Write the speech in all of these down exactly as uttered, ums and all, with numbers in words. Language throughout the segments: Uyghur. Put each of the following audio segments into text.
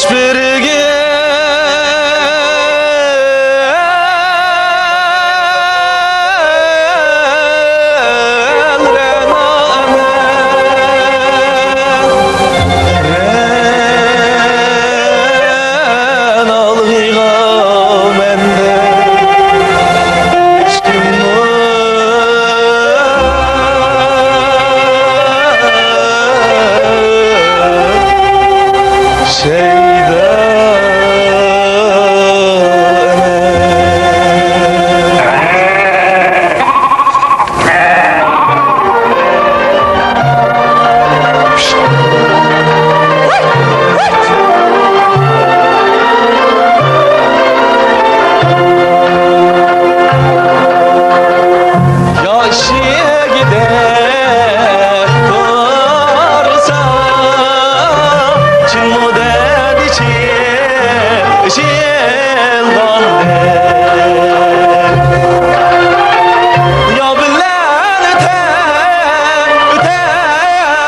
بىرگە ياش يىگىتتەك تۇرسا، چىن مۇدەت ئىچى ئېچىلغاندەك. يا بىلەن ئۆتە-، ئۆتەمەنمۇ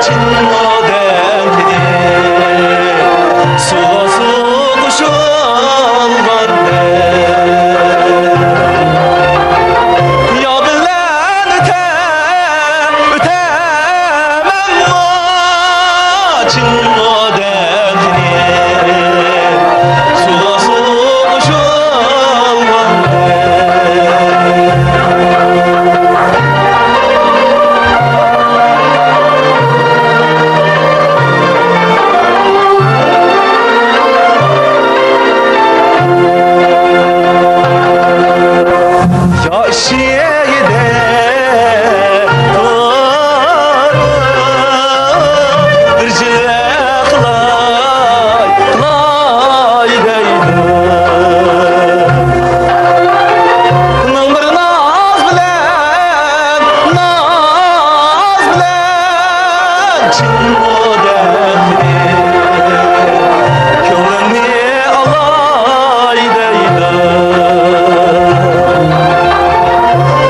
چىن مۇدەتنى، سۇغا سۇ قوشۇلغاندەك. يا بىلەن ئۆتە-، ئۆتەمەنمۇ چىن مۇدەتنى، سۇغا سۇ قوشۇلغاندەك. ياش يىگىتتەك تۇرۇپ، بىر جىلۋە قىلاي، قىلاي دەيدۇ. مىڭ بىر ناز بىلەن، ناز بىلەن چىن مۇدەتنى، كۆڭلۈمنى ئالاي دەيدۇ.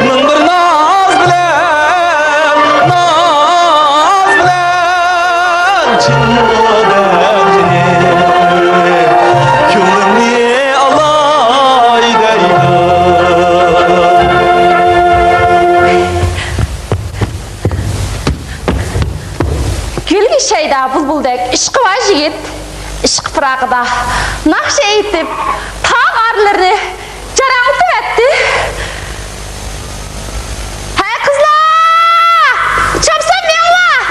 مىڭ بىر ناز بىلەن، ناز بىلەن چىن مۇدەتنى، كۆڭلۈمنى ئالاي دەيدۇ. گۈلگە شەيدا بۇلبۇلدەك ئىشقى بار يىگىت، ئىشقى پىراقىدا ناخشا ئېيتىپ، تاغ ئارىلىرىنى جاراڭلىتىۋەتتى. ھەي قىزلار! چاپسان مېڭىڭلار!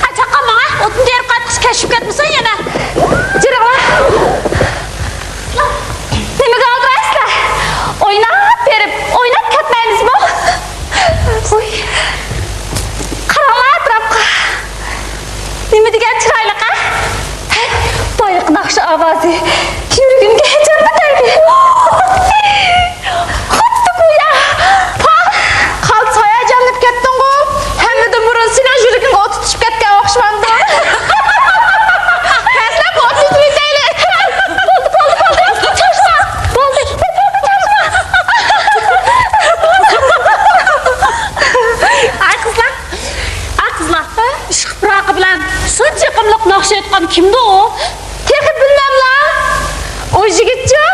ھە، چاققان ماڭا، ئوتۇن تېرىپ قايتقۇچە كەچىكىپ كەتمىسۇن يەنە. جۈرۈڭلار. نېمىگە ئالدىرايسىلەر؟ ئويناپ بېرىپ، ئويناپ كەتمەيمىزمۇ؟ ۋوي. قاراڭلار ئەتراپقا. نېمە دېگەن چىرايلىق، ھە؟ بايىقى ناخشا ئاۋازى يۈرىكىمگە ھەيجاننى بەردى. خۇددى گويا. قالتىس ھاياجانلىنىپ كەتتىڭغۇ؟ ھەممىدىن بۇرۇن سېنىڭ يۈرىكىڭگە ئوت تۇتۇشۇپ كەتكەن ئوخشىمامدۇ؟ كەلسىلە، بۇ ئوتنى ئۆچۈرۈۋېتەيلى. بولدى، بولدى، بولدى. چاچما. بولدى. چاچما. ئاي قىزلار، ئاي قىزلار، ئىشقى پىراقى بىلەن شۇنچە يېقىملىق ناخشا ئېيتقان كىمدۇ ئۇ؟ تېخى بىلمەملا. ئۇ يىگىتچۇ؟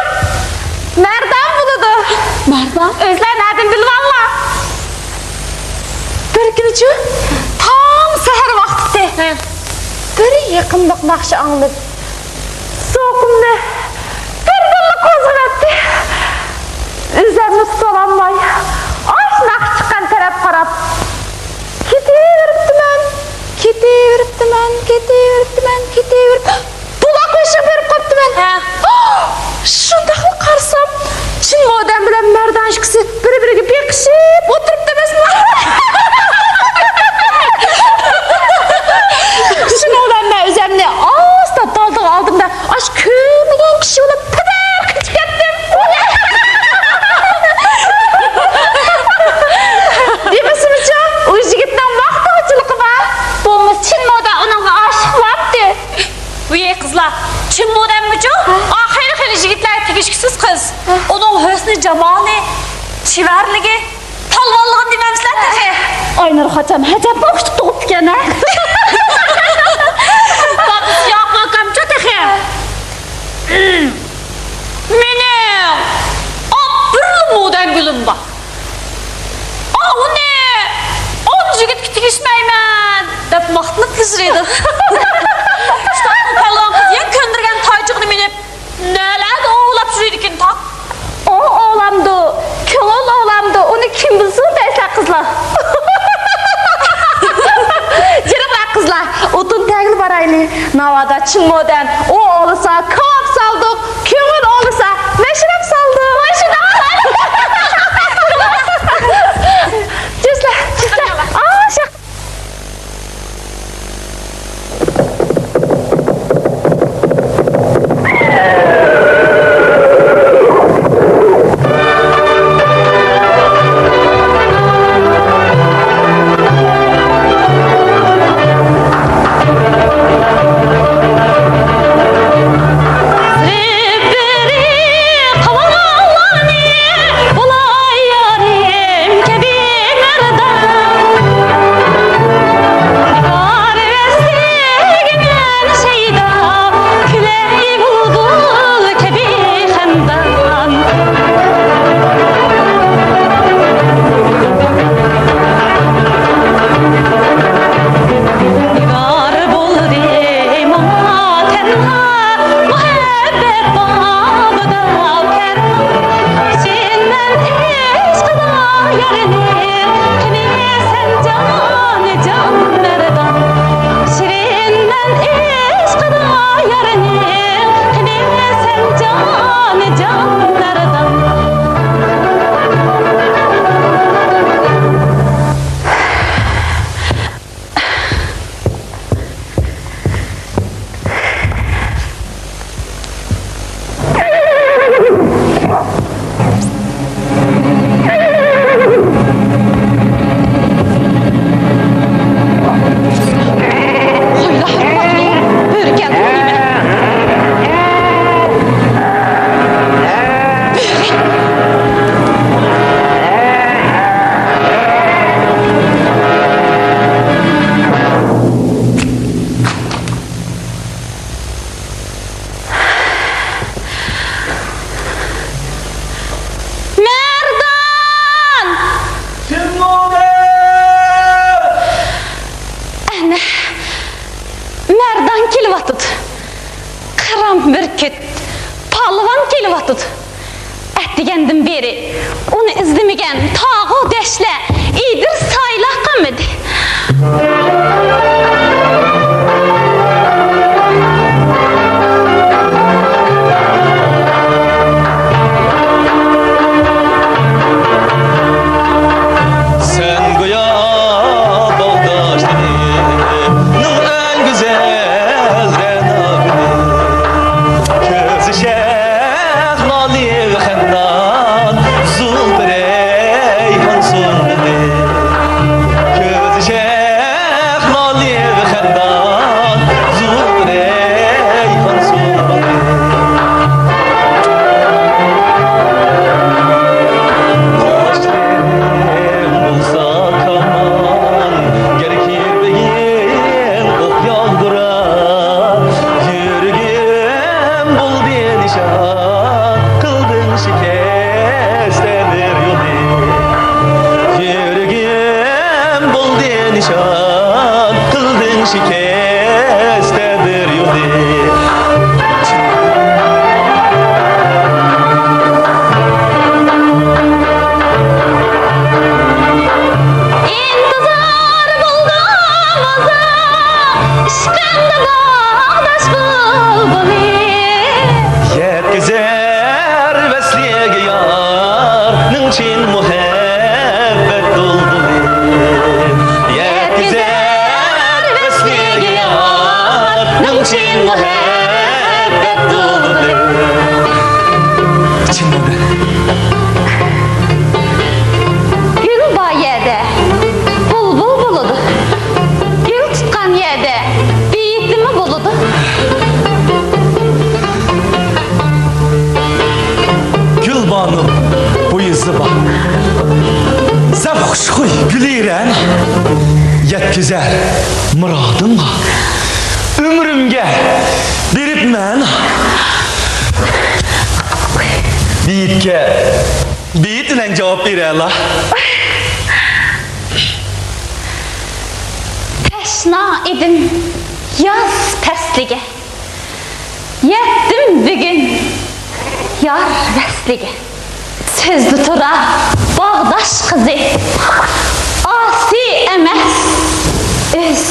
مەردان بولىدۇ. مەردان؟ ئۆزلەر نەدىن بىلىۋاللا؟ بىر كۈنىچۇ، تاڭ سەھەر ۋاقتىسى. ھە. بىر يېقىملىق ناخشا ئاڭلىدىم. زوكۇمنى بىردىنلا قوزغىۋەتتى. ئۆزۈمنى تۇتالماي، ئاشۇ ناخشا چىققان تەرەپ قاراپ كېتىۋېرىپتىمەن، كېتىۋېرىپتىمەن، كېتىۋېرىپتىمەن، كېتىۋېرىپ، بۇلاق بېشىغا بېرىپ قاپتىمەن. ھە. شۇنداقلا قارىسام، چىن مودەم بىلەن مەردان ئىككىسى بىر-بىرىگە بېقىشىپ ئولتۇرۇپتۇ ئەمەسمۇ؟ شۇنىڭ بىلەن مەن ئۆزۈمنى ئاستا دالدىغا ئالدىم-دە، ئاشۇ كۆرمىگەن كىشى بولۇپ پىدىر قېچىپ كەتتىم. دېمىسىمۇچۇ، ئۇ يىگىتنىڭ ماختىغۇچىلىقى بار. بولمىسا چىن مودەم ئۇنىڭغا ئاشىق بولاتتى. ۋىي قىزلار، چىن مودەممىچۇ؟ ھە. ئا خېلى خېلى يىگىتلەرگە تېگىشكۈسىز قىز. ھە. ئۇنىڭ ھۆسنى جامالى، چېۋەرلىكى، پالۋانلىقىنى دېمەمسىلەر تېخى. ئاينۇر خوتۇن ئەجەبمۇ ئوخشىتىپ تۇغۇپتىكەن ھە. دادىسى ياقۇپ ئاكامچۇ تېخى. مېنىڭ ئاپپىرىللا مودەم گۈلۈم بار. ئاۋۇنى ئون يىگىتكە تېگىشمەيمەن دەپ ماختىنىپ تىزرىيدۇ. شۇنداقمۇ پالۋان قىز يەنە كۆندۈرگەن تايچىقىنى مىنىپ نەلەردە ئوۋلاپ يۈرىدىكىن تاق. ئوڭ ئوۋلامدۇ، كۆڭۈل ئوۋلامدۇ، ئۇنى كىم بىلسۇن دەيسىلەر قىزلار. جېرىڭلار قىزلار، ئوتۇن تەگىلى بارايلى. ناۋادا چىن مودەم ئوڭ ئوۋلىسا كاۋاپ سالدۇق، كۆڭۈل ئوۋلىسا مەشرەپ سالدۇق. ۋاي شۇنداق. جۈسلە، جۈسلە. ئاشىق. مەردان! كىم ئۇ؟ ئەنە، مەردان كېلىۋاتىدۇ. قىران بۈركۈت، پالۋان كېلىۋاتىدۇ. ئەتىگەندىن بېرى ئۇنى ئىزدىمىگەن تاغۇ دەشتلەر، ئېدىر سايلار قالمىدى. سەن گويا باغداشلىرىمنىڭ ئەڭ گۈزەل رەنا گۈلى. كۆزى شەھلا لالە خەندان، زۇلپى رەيھان سۇلبۇلى. كۆزى شەھلا لالە خەندان، زۇلپى رەيھان سۇلبۇلى. قاشلىرىڭ بولسا كامان، گەر كىرمىگىن ئوق ياغدۇرار. يۈرىكىم بولدى نىشان، قىلدىڭ شىكەستە بىر يولنى. يۈرىكىم بولدى نىشان، قىلدىڭ شىكەستە بىر يولنى. ئىنتىزار بولدۇم ئۇزاق، ئىشقىمدا باغداش بۇلبۇلى. يەتكۈزەر ۋەسلىگە يارنىڭ چىن مۇھەببەت دۇلدۇلى. يەتكۈزەر ۋەسلىگە يەتكۈزەر مۇرادىڭغا، ئۆمرۈمگە بېرىپ مەنە. بېيىتكە بېيىت بىلەن جاۋاب بېرەلا. تەشنا ئىدىم ياز پەسلىگە، يەتتىم بۈگۈن يار ۋەسلىگە. سۆزدە تۇرا باغداش قىزى، ئاسىي ئەمەس ئۆز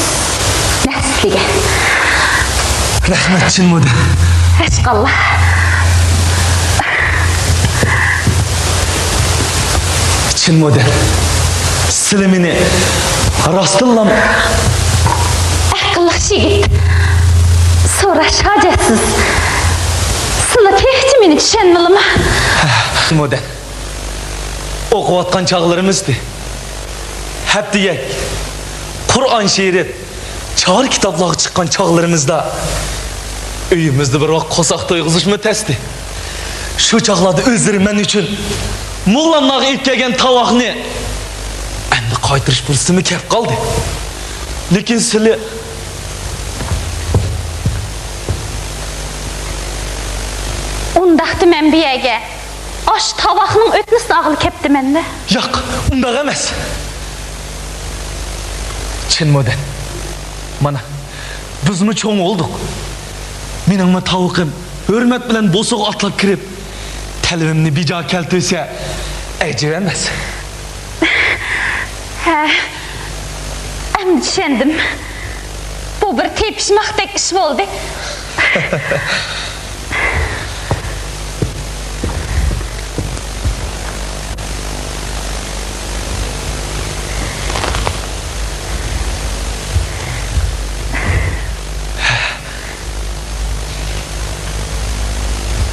نەسلىگە. رەھمەت، چىن مودېل. ھەشقاللا. چىن مودېل، سىلى مېنى راستتىنلام ئەقىللىق يىگىت. سوراش ھاجەتسىز. سىلى تېخىچە مېنى چۈشەنمىلىما؟ چىن مودېل، ئوقۇۋاتقان چاغلىرىمىزدى. ھەپتىگەك قۇرئان شېرىپ، چار كىتابلارغا چىققان چاغلىرىمىزدا ئۆيىمىزدە بىر ۋاق قورساق تويغۇزۇشمۇ تەستى. شۇ چاغلاردا ئۆزلىرى مەن ئۈچۈن موللاملارغا ئېلىپ كەلگەن تاۋاقنى ئەمدى قايتۇرۇش پۇرسىتىمۇ كەپ قالدى. لېكىن سىلى ئۇنداقتا مەن بۇ يەرگە ئاشۇ تاۋاقنىڭ ئۆتنىسىنى ئاغىلى كەپتىمەن-دە. ياق، ئۇنداق ئەمەس. چىن مودېل، مانا، بىزمۇ چوڭ بولدۇق. مېنىڭمۇ تاۋىقىم ھۆرمەت بىلەن بوسۇغا ئاتلاپ كىرىپ، تەلىپىمنى بىجا كەلتۈرسە ئەجەب ئەمەس. ھە، ئەمدى چۈشەندىم. بۇ بىر تېپىشماقتەك ئىش بولدى.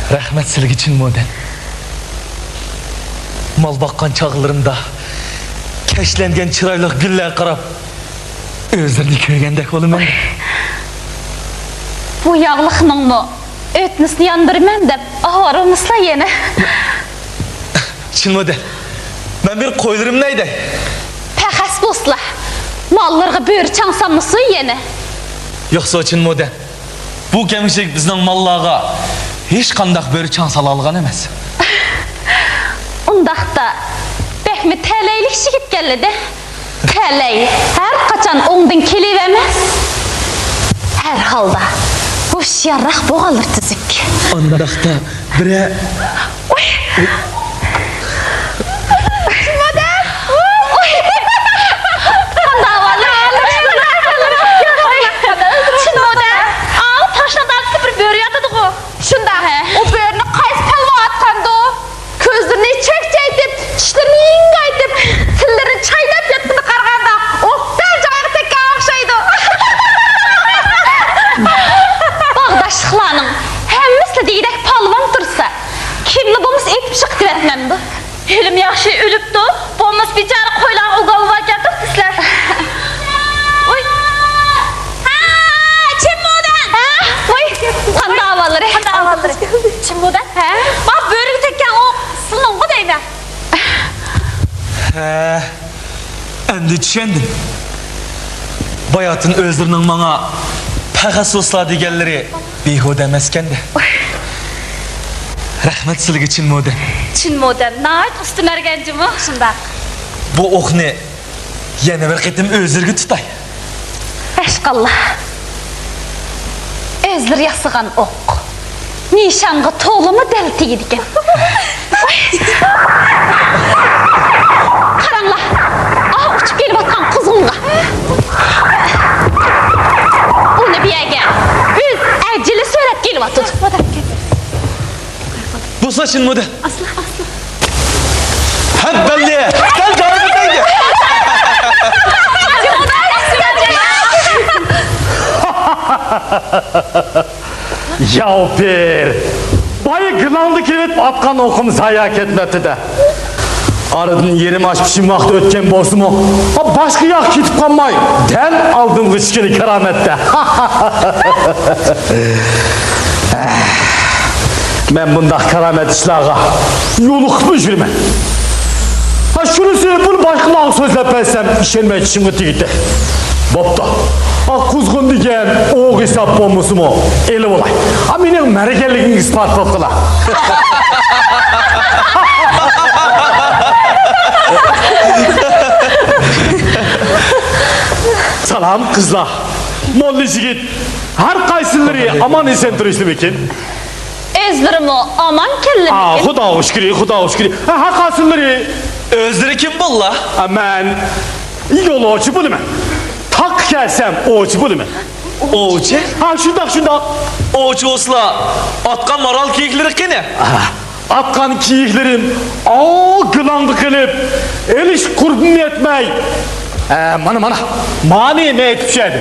رەھمەت سىلىگە، چىن مودېل. مال باققان چاغلىرىمدا كەشلەنگەن چىرايلىق گۈللەرگە قاراپ، ئۆزلىرىنى كۆرگەندەك بولىمەن. بۇ ياغلىقنىڭمۇ ئۆتنىسىنى ياندۇرىمەن دەپ ئاۋارە بولمىسىلا يەنە. چىن مودېل، مەن بىر قويلىرىمنى ھەيدەي. پەخەس بولسىلا، ماللىرىغا بۆرە چاڭ سالمىسۇن يەنە. يوقسۇ، چىن مودېل، بۇ كەمچىلىك بىزنىڭ ماللارغا ھېچقانداق بۆرە چاڭ سالالىغان ئەمەس. ئۇنداقتا بەكمۇ تەلەيلىك يىگىتكەنلىدە. تەلەي ھەر قاچان ئوڭدىن كېلىۋەرمەس. ھەر ھالدا ھوشيارراق بولغانلىرى تۈزۈك. ئانداقتا بىرە. ئۇي. چىن مودېل. ئۇي. چىن مودېل. ئاۋۇ تاشنىڭ دالىسىدا بىر بۆرە ياتىدىغۇ. شۇنداق. ھە. ئۇ بۆرىنى قايسى پالۋان ئاتقاندۇ؟ كۆزلىرىنى چەكچەيتىپ، چىشلىرىنى ھىڭگايتىپ، تىللىرىنى چايناپ ياتقىنىغا قارىغاندا، ئوبدان جايىغا تەگكەن ئوخشايدۇ. باغداشلىقلارنىڭ ھەممىسىلا دېگۈدەك پالۋان تۇرسا، كىملا بولمىسا ئېتىپ چىقىۋەتمەمدۇ؟ ھېلىمۇ ياخشى ئۆلۈپتۇ، بولمىسا بىچارە قويلارغا ئۇگالىۋالغانتۇق دېسىلە. ۋاي. ھا، چىن مودېل. ھە؟ ۋاي، قانداق ئەھۋاللىرى؟ قانداق ئەھۋاللىرى؟ چىن مودېل. ھە؟ ما بۆرىگە تەگكەن ئوق سىلىنىڭغۇ دەيمەن. ھە، ئەمدى چۈشەندىم. باياتىن ئۆزلىرىنىڭ ماڭا پەخەسۇسلار دېگەنلىرى بىھۇدە ئەمەسكەندە. رەھمەت سىلىگە، چىن مودېل. چىن مودېل ناھايىتى ئۇستا مەرگەن جۇمۇ. شۇنداق. بۇ ئوقنى يەنە بىر قېتىم ئۆزلىرىگە تۇتاي. ھەشقاللا. ئۆزلىرى ياسىغان ئوق نىشانغا تولىمۇ دەل تېگىدىكەن. قاراڭلار، ئاھ ئۇچۇپ كېلىۋاتقان قۇزغۇنغا. ئۇنى بۇ يەرگە ئۆز ئەجىلى سۆرەپ كېلىۋاتىدۇ. بولسا چىن مودېل. ئاسلا، ئاسلا. ھە، بەللى. سەن جايىدا تەگدى. ياۋپىر. بايا گىلاڭدا كېلىپ ئاتقان ئوقۇم زايا كەتمەپتىدە. ئارىدىن يېرىم ئاش پىشىم ۋاقتى ئۆتكەن بولسىمۇ، باشقا ياق كېتىپ قالماي، دەل ئالدىمغا چۈشكىنى كارامەتتە. مەن بۇنداق كارامەت ئىشلارغا يولۇقۇپمۇ يۈرىمەن. شۇنىسى، بۇنى باشقىلارغا سۆزلەپ بەرسەم، ئىشەنمەي چىشىمغا تېگىدۇ. بوپتۇ. ئا، قۇزغۇن دېگەن ئوغ ھېساب بولمىسىمۇ، ئېلىۋالاي. ئا، مېنىڭ مەرىگەنلىكىمنى ئىسپات قىلىپ قىلا. سالام، قىزلار. موللا يىگىت، ھەر قايسىلىرى ئامان-ئېسەن تۇرۇشلىمىكىن؟ ئۆزلىرىمۇ ئامان كەلدىمىكىن؟ ئا، خۇداغا شۈكرى، خۇداغا شۈكرى. ھە، ھەر قايسىلىرى؟ ئۆزلىرى كىم بوللا؟ ئا، مەن يولۇچى بولىمەن. تاغقا كەلسەم، ئوۋچى بولىمەن. ئوۋچى؟ ھە، شۇنداق، شۇنداق. ئوۋچى بولسىلا، ئاتقان مارال كېيىكلىرى قېنى؟ ئا، ئاتقان كېيىكلىرىم ئاۋۇ گىلاڭدا قېلىپ، ئېلىش قۇربىمۇ يەتمەي. ئە، مانا، مانا، مانى مەيتىپ چۈشەدى.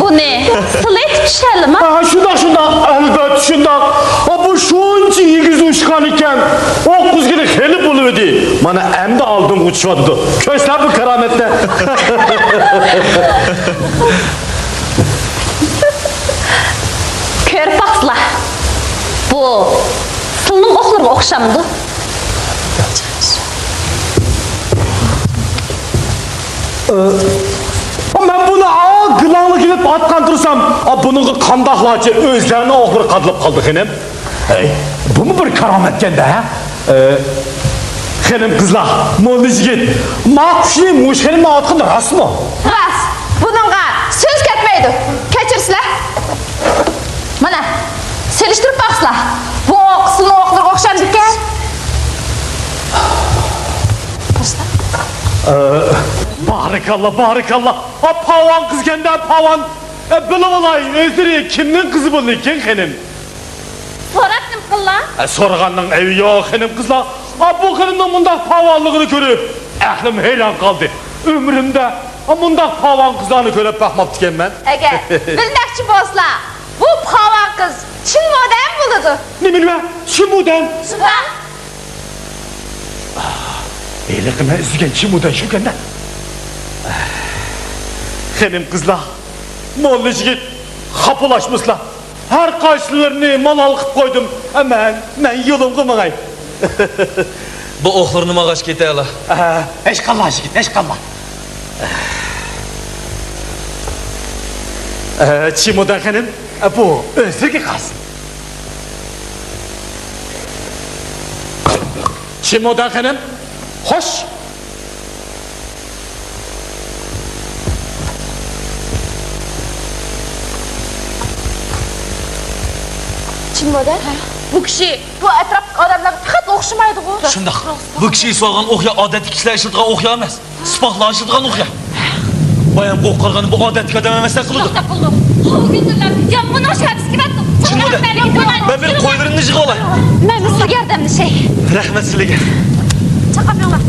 بۇنى سىلى ئېتىپ چۈشەلىما؟ ھا، شۇنداق، شۇنداق، ئەلۋەتتە شۇنداق. ھا، بۇ شۇنچە ئېگىز ئۇچقان ئىكەن، ئوق ئۈزگىلى خېلى بولۇۋىدى. مانا ئەمدى ئالدىمغا ئۇچۇۋاتىدۇ. كۆرسىلە بۇ كارامەتنى. كۆرۈپ باقسىلا، بۇ سىلىنىڭ ئوقلىرىغا ئوخشامدۇ؟ ئە، مەن بۇنى ئا، گىلاڭلىق ئېلىپ ئاتقان تۇرسام، ئا، بۇنىڭغا قانداقلارچە ئۆزلەرنىڭ ئوقلىرى قادىلىپ قالدى خېنىم؟ ئەي، بۇمۇ بىر كارامەتكەن-دە، ھە؟ ئە، خېنىم قىزلار، موللا يىگىت، ما قۇشنى مۇشۇ خېنىمنىڭ ئاتقىنى راستمۇ؟ راست. بۇنىڭغا سۆز كەتمەيدۇ. كەچۈرسىلە. مانا، سېلىشتۇرۇپ باقسىلا. بۇ ئوق سىلىنىڭ ئوقلىرىغا ئوخشامدىكەن؟ ئە، بارىكاللا، بارىكاللا. ئا، پاۋان قىزكەن-دە، پاۋان. ئە، بىلىۋالاي، ئۆزلىرى كىمنىڭ قىزى بولىدىكىن، خېنىم؟ سوراپ نېمە قىللا؟ ئە، سورىغاننىڭ ئەيىبى يوق، خېنىم قىزلار. ئا، بۇ خېنىمنىڭ مۇنداق پاۋانلىقىنى كۆرۈپ، ئەقلىم ھەيران قالدى. ئۆمرۈمدە، ئا، مۇنداق پاۋان قىزلارنى كۆرۈپ باقماپتىكەنمەن. ئەگەر بىلمەكچى بولسىلا، بۇ پاۋان قىز چىن مودەم بولىدۇ. نېمە، نېمە؟ چىن مودەم؟ شۇنداق. ھېلىقى مەن ئىزدىگەن چىن مودەم شۇكەن-دە. خېنىم قىزلار، موللا يىگىت، خاپىلاشمىسىلا. ھەر قايسىلىرىنى مالال قىلىپ قويدۇم. ئە، مەن، مەن يولۇمغا ماڭاي. بۇ ئوقلىرىنى ماڭغاچ كېتەلا. ئە، ھېچقاللا يىگىت، ھېچقاللا. ئە، چىمۇدا خېنىم، ئە، بۇ ئۆزلۈكى قالسۇن. چىمۇدا خېنىم، خوش. چىممۇدە؟ بۇ كىشى بۇ ئەتراپتىكى ئادەملەرگە پەقەت ئوخشىمايدىغۇ. شۇنداق. بۇ كىشى ئېسىۋالغان ئوق يا ئادەتتىكى كىشىلەر ئىشلىتىدىغان ئوق يا ئەمەس. سىپاھلار ئىشلىتىدىغان ئوق يا. بايام قورقۇپ قالغان بۇ ئادەتتىكى ئادەم ئەمەستەك قىلىدۇ. شۇنداق قىلدۇق. بۇ گۈندۈنلەر يامغۇرنىڭ شەپىسى كېلىۋاتىدۇ. چىممۇدە. مەن بىر قويلىرىمنى يىغىۋالاي. مەن سىزگە ياردەملىشەي. رەھمەت سىلىگە. چاقاماڭلار.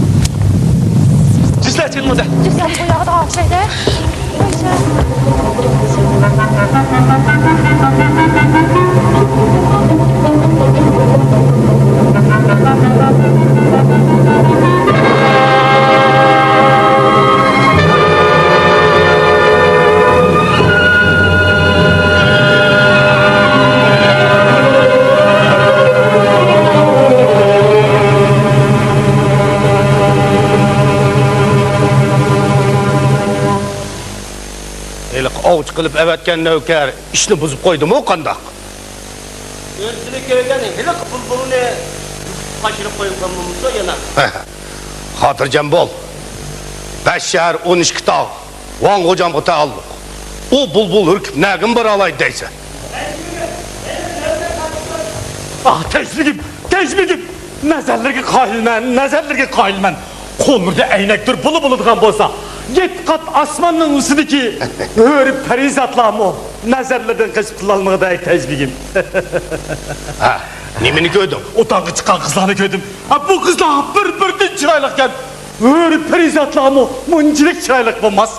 جۈزلەر چىممۇدە. جۈزلەر بۇ ياغىدىغان ئوخشايدۇ. ھېلىقى ئاۋچى قىلىپ ئەۋەتكەن نۆكەر ئىشنى بۇزۇپ قويدىمۇ قانداق؟ ئۆزىنى كۆرگەن ھېلىقى بۇلبۇلنى قاچۇرۇپ قويغان بولمىسا يەنە. خاتىرجەم بول. بەش شەھەر، ئون ئىككى تاغ ۋاڭ غوجامغا تەئەللۇق. ئۇ بۇلبۇل ھۈركۈپ نەگىمۇ بارالايدۇ دەيسەن؟ ئاھ، تەجبىگىم، تەجبىگىم! نەزەرلىرىگە قايىلمەن، نەزەرلىرىگە قايىلمەن. قوللىرىدا ئەينەكتۇر بۇلا بولىدىغان بولسا، يەتتە قات ئاسماننىڭ ئۈستىدىكى ھۆر پەرىزاتلارمۇ نەزەرلىرىدىن قېچىپ قۇتۇلالمىغۇدەك تەجبىگىم. ھە، نېمىنى كۆردۈڭ؟ ئوتاققا چىققان قىزلارنى كۆردۈم. ھە، بۇ قىزلار بىر-بىرىدىن چىرايلىقكەن. ھۆر پەرىزاتلارمۇ مۇنچىلىك چىرايلىق بولماس.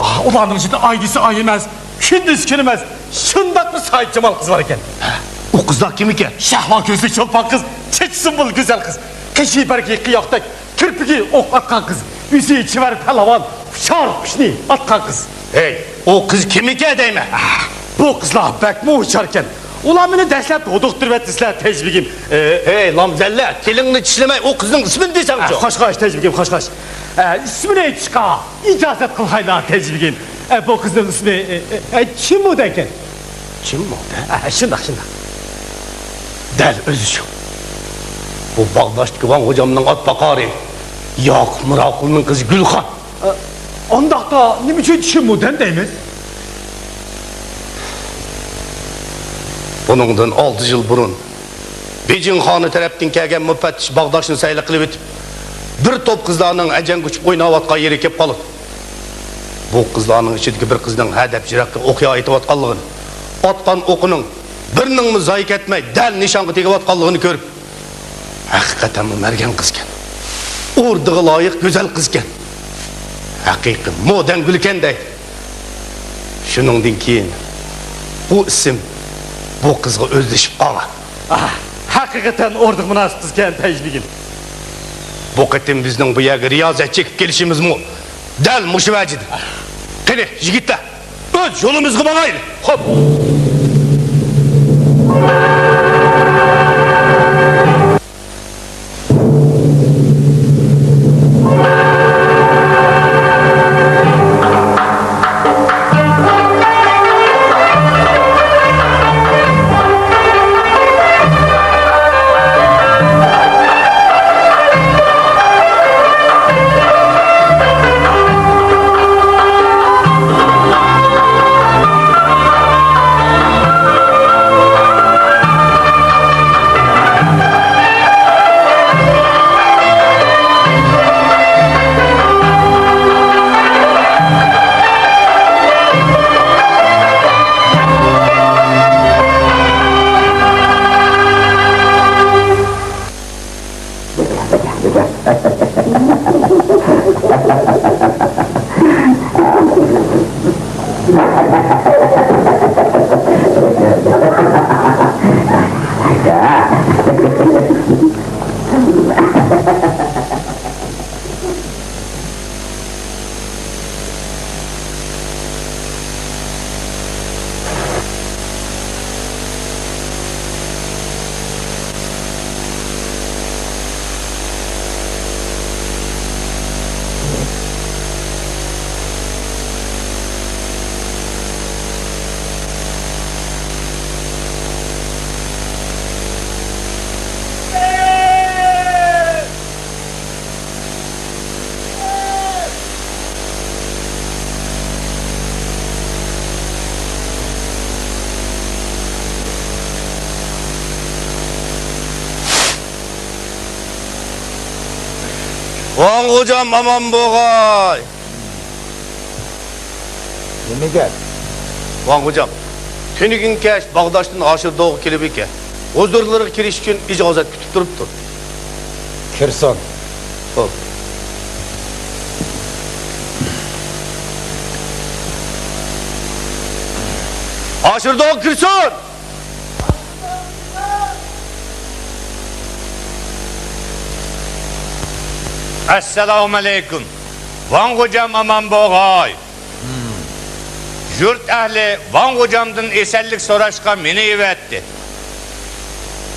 ئاھ، ئۇلارنىڭ ئىچىدە ئايدىسى ئاي ئەمەس، كۈندۈزى كۈن ئەمەس، شۇنداقلا سايىتجامال قىز بار ئىكەن. ھە، ئۇ قىزلار كىم ئىكەن؟ شەھلا كۆزلۈك چولپان قىز، چېچى سۇمبۇل گۈزەل قىز، قېشى بەرگى قىياقتەك، كىرپىكى ئوق ئاتقان قىز، ئۆزى چېۋەر پەلۋان، ئۇچار قۇشنى ئاتقان قىز. ھەي، ئۇ قىز كىم ئىكەن دەيمەن؟ ئاھ، بۇ قىزلار بەكمۇ ھوشياركەن. ئۇلار مېنى دەسلەپ ھودۇقتۇرۇۋەتتى سىلەر، تەجبىگىم. ئە، ھەي، لامزەللە، تىلىڭنى چىشلىمەي، ئۇ قىزنىڭ ئىسمىنى دېسەڭچۇ. ئە، خوش، خوش، تەجبىگىم، خوش، خوش. ئە، ئىسمىنى ئېيتىشقا ئىجازەت قىلغايلا، تەجبىگىم. ئە، بۇ قىزنىڭ ئىسمى، ئە، ئە، ئە، چىمۇدەكەن. چىمۇدە؟ ئە، شۇنداق، شۇنداق. دەل ئۆزى شۇ. بۇ باغداشتىكى ۋاڭ غوجامنىڭ ئات پاقارى ياقۇپ مىراقۇلنىڭ قىزى گۈلخان. ئە، ئانداقتا نېمە ئۈچۈن چىمۇدەن دەيمىز؟ بۇنىڭدىن ئالتە يىل بۇرۇن بېيجىڭ خانى تەرەپتىن كەلگەن مۇپەتتىش باغداشنى سەيلە قىلىۋېتىپ، بىر توپ قىزلارنىڭ ئەجەنگە ئۇچۇپ ئويناۋاتقان يېرىگە كېلىپ قالىدۇ. بۇ قىزلارنىڭ ئىچىدىكى بىر قىزنىڭ ھەدەپ يىراققا ئوق يايىتىۋاتقانلىقىنى، ئاتقان ئوقىنىڭ بىرىنىڭمۇ زايە كەتمەي، دەل نىشانغا تېگىۋاتقانلىقىنى كۆرۈپ، ھەقىقەتەنمۇ مەرگەن قىزكەن. ئوردىغا لايىق گۈزەل قىزكەن. ھەقىقىي مودەن گۈلىكەن دەيدۇ. شۇنىڭدىن كېيىن بۇ ئىسىم بۇ قىزغا ئۆزلىشىپ قالغان. ئاھ، ھەقىقەتەن ئوردىغا مۇناسىپ قىزكەن، تەجبىگىم. بۇ قېتىم بىزنىڭ بۇ يەرگە رىيازەت چېكىپ كېلىشىمىزمۇ دەل مۇشۇ ۋەجىدىن. قېنى، يىگىتلەر، ئۆز يولىمىزغا ماڭايلى. خوپ. ۋاڭ غوجام ئامان بوغاي. نېمە گەپ؟ ۋاڭ غوجام، تۈنۈگۈن كەچ باغداشتىن ئاشىردوغا كېلىپ ئىكەن. ھۇزۇرلىرىغا كىرىش ئۈچۈن ئىجازەت كۈتۈپ تۇرۇپتۇ. كىرسۇن. خوپ. ئاشىردوغا كىرسۇن! ئەسسالامۇئەلەيكۇم. ۋاڭ غوجام ئامان بوغاي. يۇرت ئەھلى ۋاڭ غوجامدىن ئېسەنلىك سوراشقا مېنى ئەۋەتتى.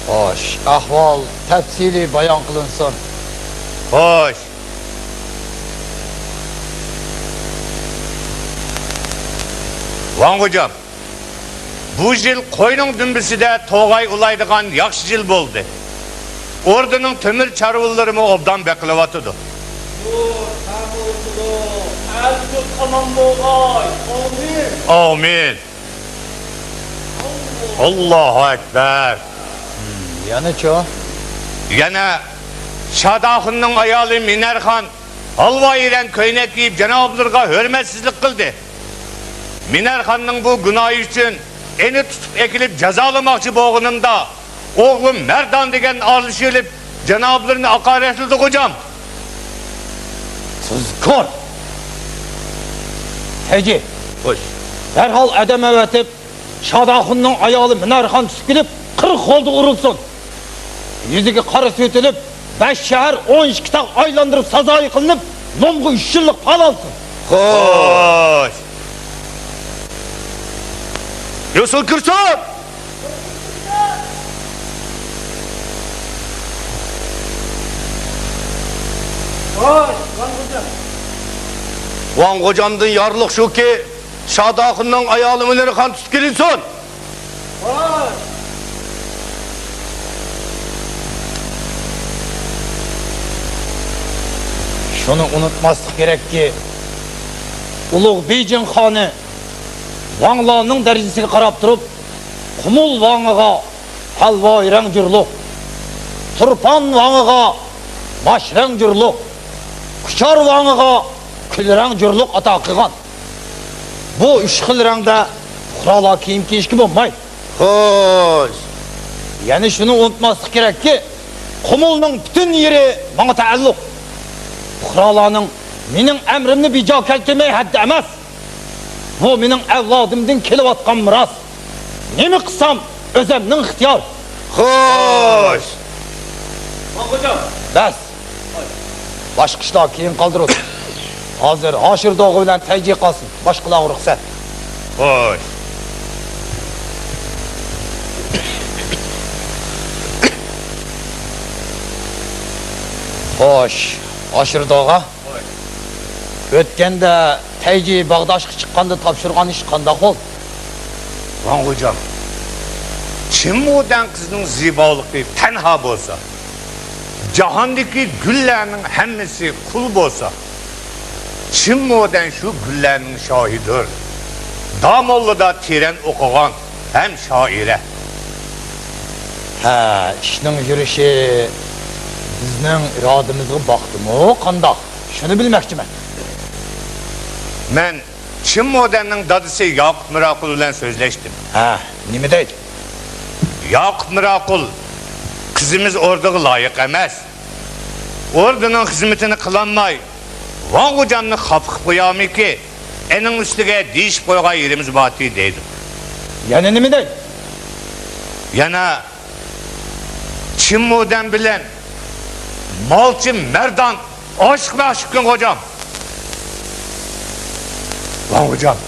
خوش، ئەھۋال تەپسىلىي بايان قىلىنسۇن. خوش. ۋاڭ غوجام، بۇ يىل قوينىڭ دۈمبىسىدە توغاي ئۇلايدىغان ياخشى يىل بولدى. ئوردىنىڭ تۆمۈر چارۋىلىرىمۇ ئوبدان بېقىلىۋاتىدۇ. يۇرت تەڭ بولسۇن، ئەل-يۇرت ئامان بوغاي. ئامىن. ئامىن. ئاللاھۇ ئەكبەر. يەنىچۇ؟ يەنە شاداخۇننىڭ ئايالى مىنەرخان ھالۋايىرەڭ كۆينەك كىيىپ، جانابلىرىغا ھۆرمەتسىزلىك قىلدى. مىنەرخاننىڭ بۇ گۇناھى ئۈچۈن ئېنى تۇتۇپ ئەكېلىپ جازالىماقچى بولغىنىمدا، ئوغلۇم مەردان دېگەن ئارىلىشىۋېلىپ، جانابلىرىنى ھاقارەتلىدى غوجام. تۇزكور! تېجى! خوش. دەرھال ئادەم ئەۋەتىپ، شاداخۇننىڭ ئايالى مىنەرخان تۇتۇپ كېلىپ، قىرىق غولدا ئۇرۇلسۇن. يۈزىگە قارا سۈرتۈلۈپ، بەش شەھەر، ئون ئىككى تاغ ئايلاندۇرۇپ سازايى قىلىنىپ، لومغا ئۈچ يىللىق پال ئالسۇن. خوش. يوسۇن كىرسۇن! ۋاڭ غوجامدىن يارلىق شۇكى، شاداخۇننىڭ ئايالى مۇنىرخان تۇتۇپ كېلىنسۇن! شۇنى ئۇنتۇماسلىق كېرەككى، ئۇلۇغ بېيجىڭ خانى ۋاڭلانىڭ دەرىجىسىگە قاراپ تۇرۇپ، قۇمۇل ۋاڭىغا ھەلۋاي رەڭ جۇرلۇق، تۇرپان ۋاڭىغا ماش رەڭ جۇرلۇق، كۇچار ۋاڭىغا كۈل رەڭ جۇرلۇق ئاتا قىلغان. بۇ ئۈچ خىل رەڭدە پۇقرالار كىيىم كىيىشكە بولماي. خوش. يەنە شۇنى ئۇنتۇماسلىق كېرەككى، قۇمۇلنىڭ پۈتۈن يېرى ماڭا تەئەللۇق. پۇقرالارنىڭ مېنىڭ ئەمرىمنى بىجا كەلتۈرمەي ھەددى ئەمەس. بۇ مېنىڭ ئەۋلادىمدىن كېلىۋاتقان مىراس. نېمە قىلسام، ئۆزەمنىڭ ئىختىيارى. خوش. بەس. باشقا ئىشلار كېيىن قالدۇرۇڭ. ھازىر ھاشىر دوغا بىلەن تەيجى قالسۇن. باشقىلارغا رۇخسەت. خوش. خوش، ھاشىر دوغا. ئۆتكەندە تەيجى باغداشقا چىققاندا تاپشۇرغان ئىش قانداق بولدى؟ ۋاڭ غوجام، چىن مودەن قىزنىڭ زىبالىقى تەنھا بولسا، جاھاندىكى گۈللەرنىڭ ھەممىسى قۇل بولسا، چىن مودەن شۇ گۈللەرنىڭ شاھىدۇر. داموللىدا تېرەن ئوقۇغان ھەم شائىرە. ھە، ئىشنىڭ يۈرۈشى بىزنىڭ ئىرادىمىزغا باقتىمۇ قانداق؟ شۇنى بىلمەكچىمەن. مەن چىن مودەننىڭ دادىسى ياقۇپ مىراقۇل بىلەن سۆزلەشتىم. ھە، نېمە دەيدۇ؟ ياقۇپ مىراقۇل، قىزىمىز ئوردىغا لايىق ئەمەس. ئوردىنىڭ خىزمىتىنى قىلالماي، ۋاڭ غوجامنى خاپا قىلىپ قويارمىكى، ئېنىڭ ئۈستىگە دېيىشىپ قويغان يېرىمىز بارتى دەيدۇ. يەنە نېمە دەيدۇ؟ يەنە چىن مودەن بىلەن مالچى مەردان ئاشىق مەشۇقكەن غوجام. ۋاڭ غوجام،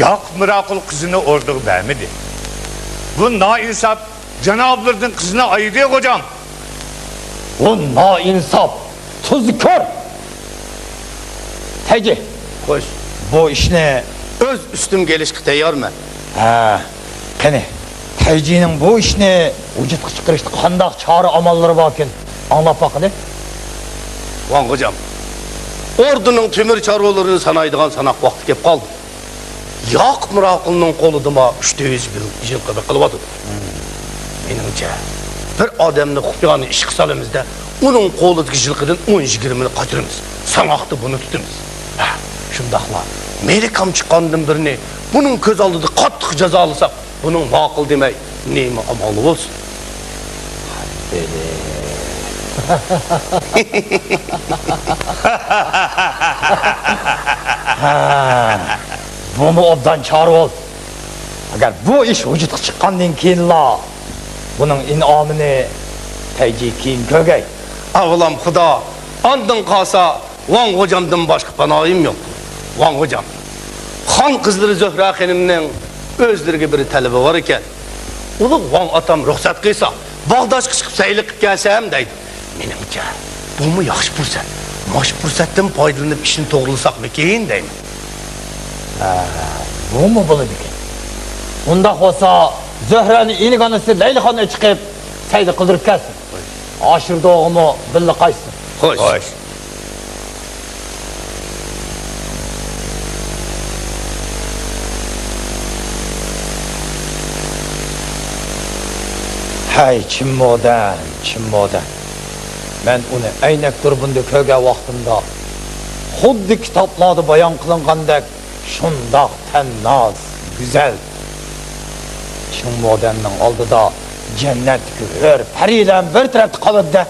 ياقۇپ مىراقۇل قىزىنى ئوردىغا بەرمىدى. بۇ نائىنساپ جانابلىرىدىن قىزنى ئايىدى غوجام. بۇ نائىنساپ، تۇزكور. تەيجى. خوش. بۇ ئىشنى ئۆز ئۈستۈمگە ئېلىشقا تەييارمەن. ھە، قېنى، تەيجىنىڭ بۇ ئىشنى ۋۇجۇدقا چىقىرىشتا قانداق چارە ئاماللىرى باركىن، ئاڭلاپ باقىلى. ۋاڭ غوجام، ئوردىنىڭ تۆمۈر چارۋىلىرىنى سانايدىغان ساناق ۋاقتى كېلىپ قالدى. ياقۇپ مىراقۇلنىڭ قولىدىمۇ ئۈچ يۈز يىلقى بېقىلىۋاتىدۇ. مېنىڭچە، بىر ئادەمنى خۇپىيانە ئىشقا سالىمىز-دە، ئۇنىڭ قولىدىكى يىلقىدىن ئون يىگىرمىنى قاچۇرىمىز. ساناقتا بۇنى تۇتىمىز. ھە، شۇنداقلا مەيلى كام چىققاندىن بىرنى بۇنىڭ كۆز ئالدىدا قاتتىق جازالىساق، بۇنىڭ ماقۇل دېمەي نېمە ئامالى بولسۇن؟ ھە، بۇمۇ ئوبدان چارە بولدى. ئەگەر بۇ ئىش ۋۇجۇدقا چىققاندىن كېيىنلا بۇنىڭ ئىنئامىنى تەيجى كېيىن كۆرگەي. ئاۋۋالام خۇدا، ئاندىن قالسا ۋاڭ غوجامدىن باشقا پاناھىم يوق. ۋاڭ غوجام، خان قىزلىرى زۆھرە خېنىمنىڭ ئۆزلىرىگە بىر تەلىپى بار ئىكەن. ئۇلۇغ ۋاڭ ئاتام رۇخسەت قىلسا، باغداشقا چىقىپ سەيلە قىلىپ كەلسەم دەيدۇ. مېنىڭچە، بۇمۇ ياخشى پۇرسەت. مۇشۇ پۇرسەتتىن پايدىلىنىپ ئىشنى توغرىلىساقمىكىن دەيمەن. ھە، بۇمۇ بولىدىكەن. ئۇنداق بولسا، زۆھرەنى ئىنىگانىسى لەيلىخانغا چىقىپ سەيلە قىلدۇرۇپ كەلسۇن. ھاشىر دوغىمۇ بىللە قايتسۇن. خوش. خوش. ھەي، چىن مودەن، چىن مودەن. مەن ئۇنى ئەينەك دۇربۇندا كۆرگەن ۋاقتىمدا، خۇددى كىتابلاردا بايان قىلىنغاندەك، شۇنداق تەنناز، گۈزەل. چىن مودەننىڭ ئالدىدا جەننەتتىكى ھۆر پەرىلەرمۇ بىر تەرەپتە قالىدۇ-دە.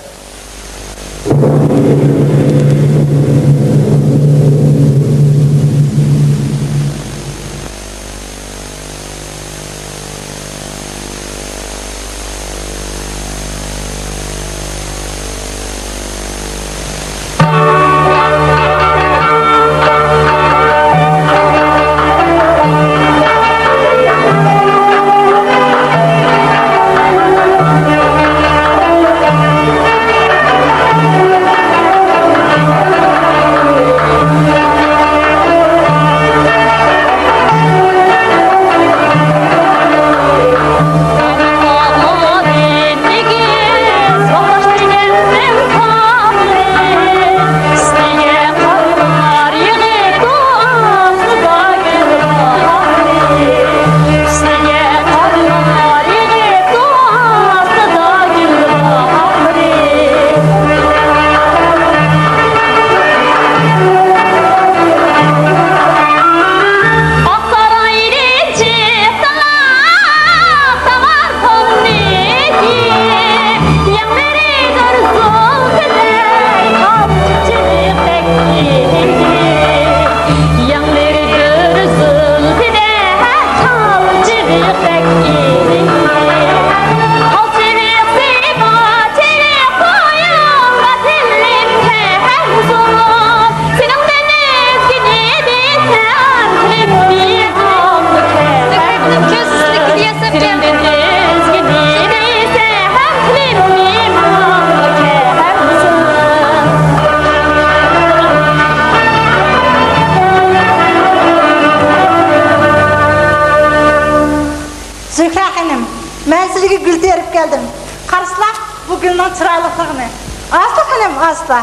ئۇنىڭ چىرايلىقلىقىنى. ئاستا خېنىم، ئاستا.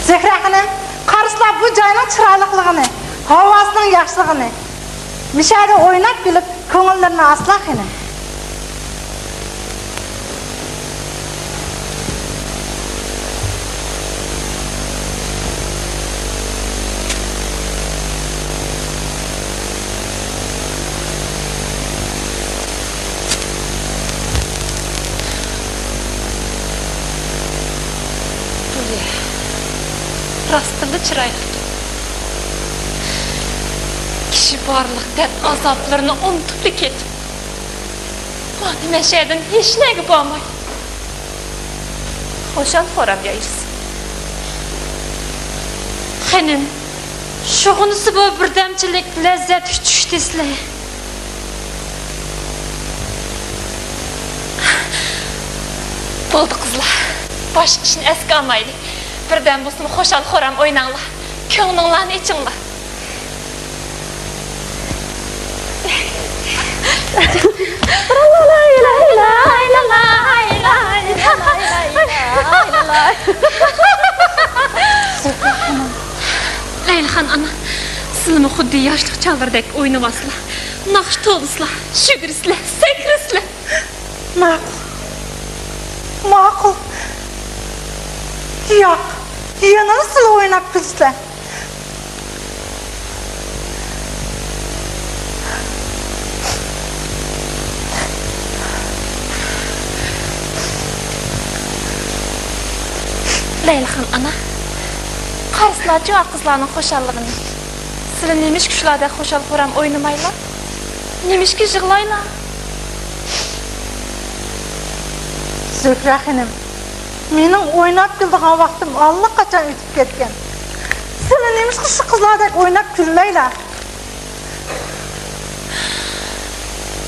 زۆھرە خېنىم، قارىسىلا بۇ جاينىڭ چىرايلىقلىقىنى، ھاۋاسىنىڭ ياخشىلىقىنى. مۇشەدە ئويناپ كۈلۈپ، كۆڭۈللىرىنى ئاسلا خېنىم. بۇ يەر راستتىنلا چىرايلىق. كىشى بارلىق دەرد ئازابلىرىنى ئۇنتۇپلا كېتىپ، مانا مەشەدىن ھېچنەگە بارماي، خۇشال-خۇرام ياشىسۇن. خېنىم، شۇغۇنىسى بۇ بىردەمچىلىك لەززەتكە چۈش دېسىلە. بولدى قىزلار، باشقا ئىشنى ئەسكە ئالمايلى. بىردەم بولسىمۇ خۇشال-خۇرام ئويناڭلار، كۆڭلۈڭلارنى ئېچىڭلار. لەيلىخان ئانا، سىلىمۇ خۇددى ياشلىق چاغلىرىدەك ئوينىۋالسىلا، ناخشا توۋلىسىلا، شۈگۈرسىلە، سەكرىسىلە. ماقۇل. ماقۇل. ياق، يەنىلا سىلە ئويناپ كۈلسىلە. لەيلىخان ئانا، قارىسىلاچۇ ئا قىزلارنىڭ خۇشاللىقىنى. سىلە نېمىشقا شۇلاردەك خۇشال-خۇرام ئوينىمايلا؟ نېمىشقا يىغلايلا؟ زۆھرە خېنىم، مېنىڭ ئويناپ كۈلىدىغان ۋاقتىم ئاللىقاچان ئۆتۈپ كەتكەن. سىلە نېمىشقا شۇ قىزلاردەك ئويناپ كۈلمەيلا؟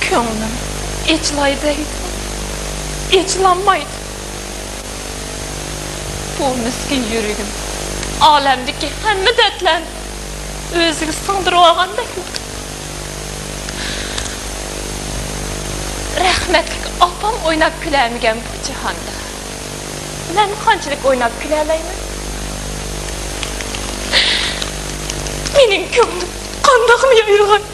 كۆڭلۈم ئېچىلاي دەيدۇ، ئېچىلالمايدۇ. بۇ مىسكىن يۈرىكىم ئالەمدىكى ھەممە دەردلەرنى ئۆزىگە سىڭدۈرۈۋالغاندەك. رەھمەتلىك ئاپام ئويناپ كۈلەلمىگەن بۇ جاھاندا مەن قانچىلىك ئويناپ كۈلەلەيمەن؟ مېنىڭ كۆڭلۈم قانداقمۇ يايرىغان؟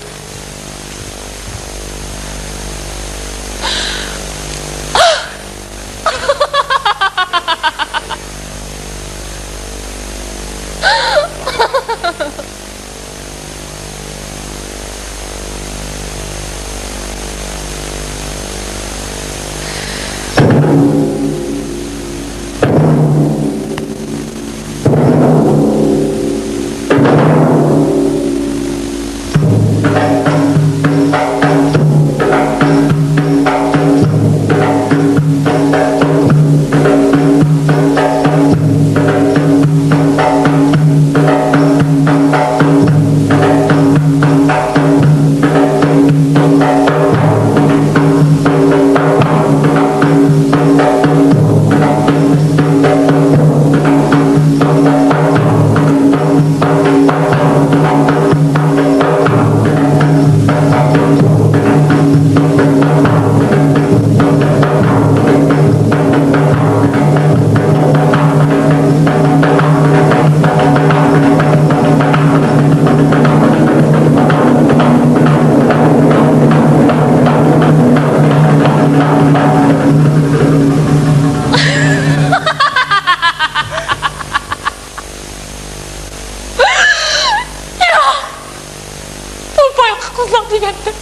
بۇ بايىقى قىزلار دېگەندە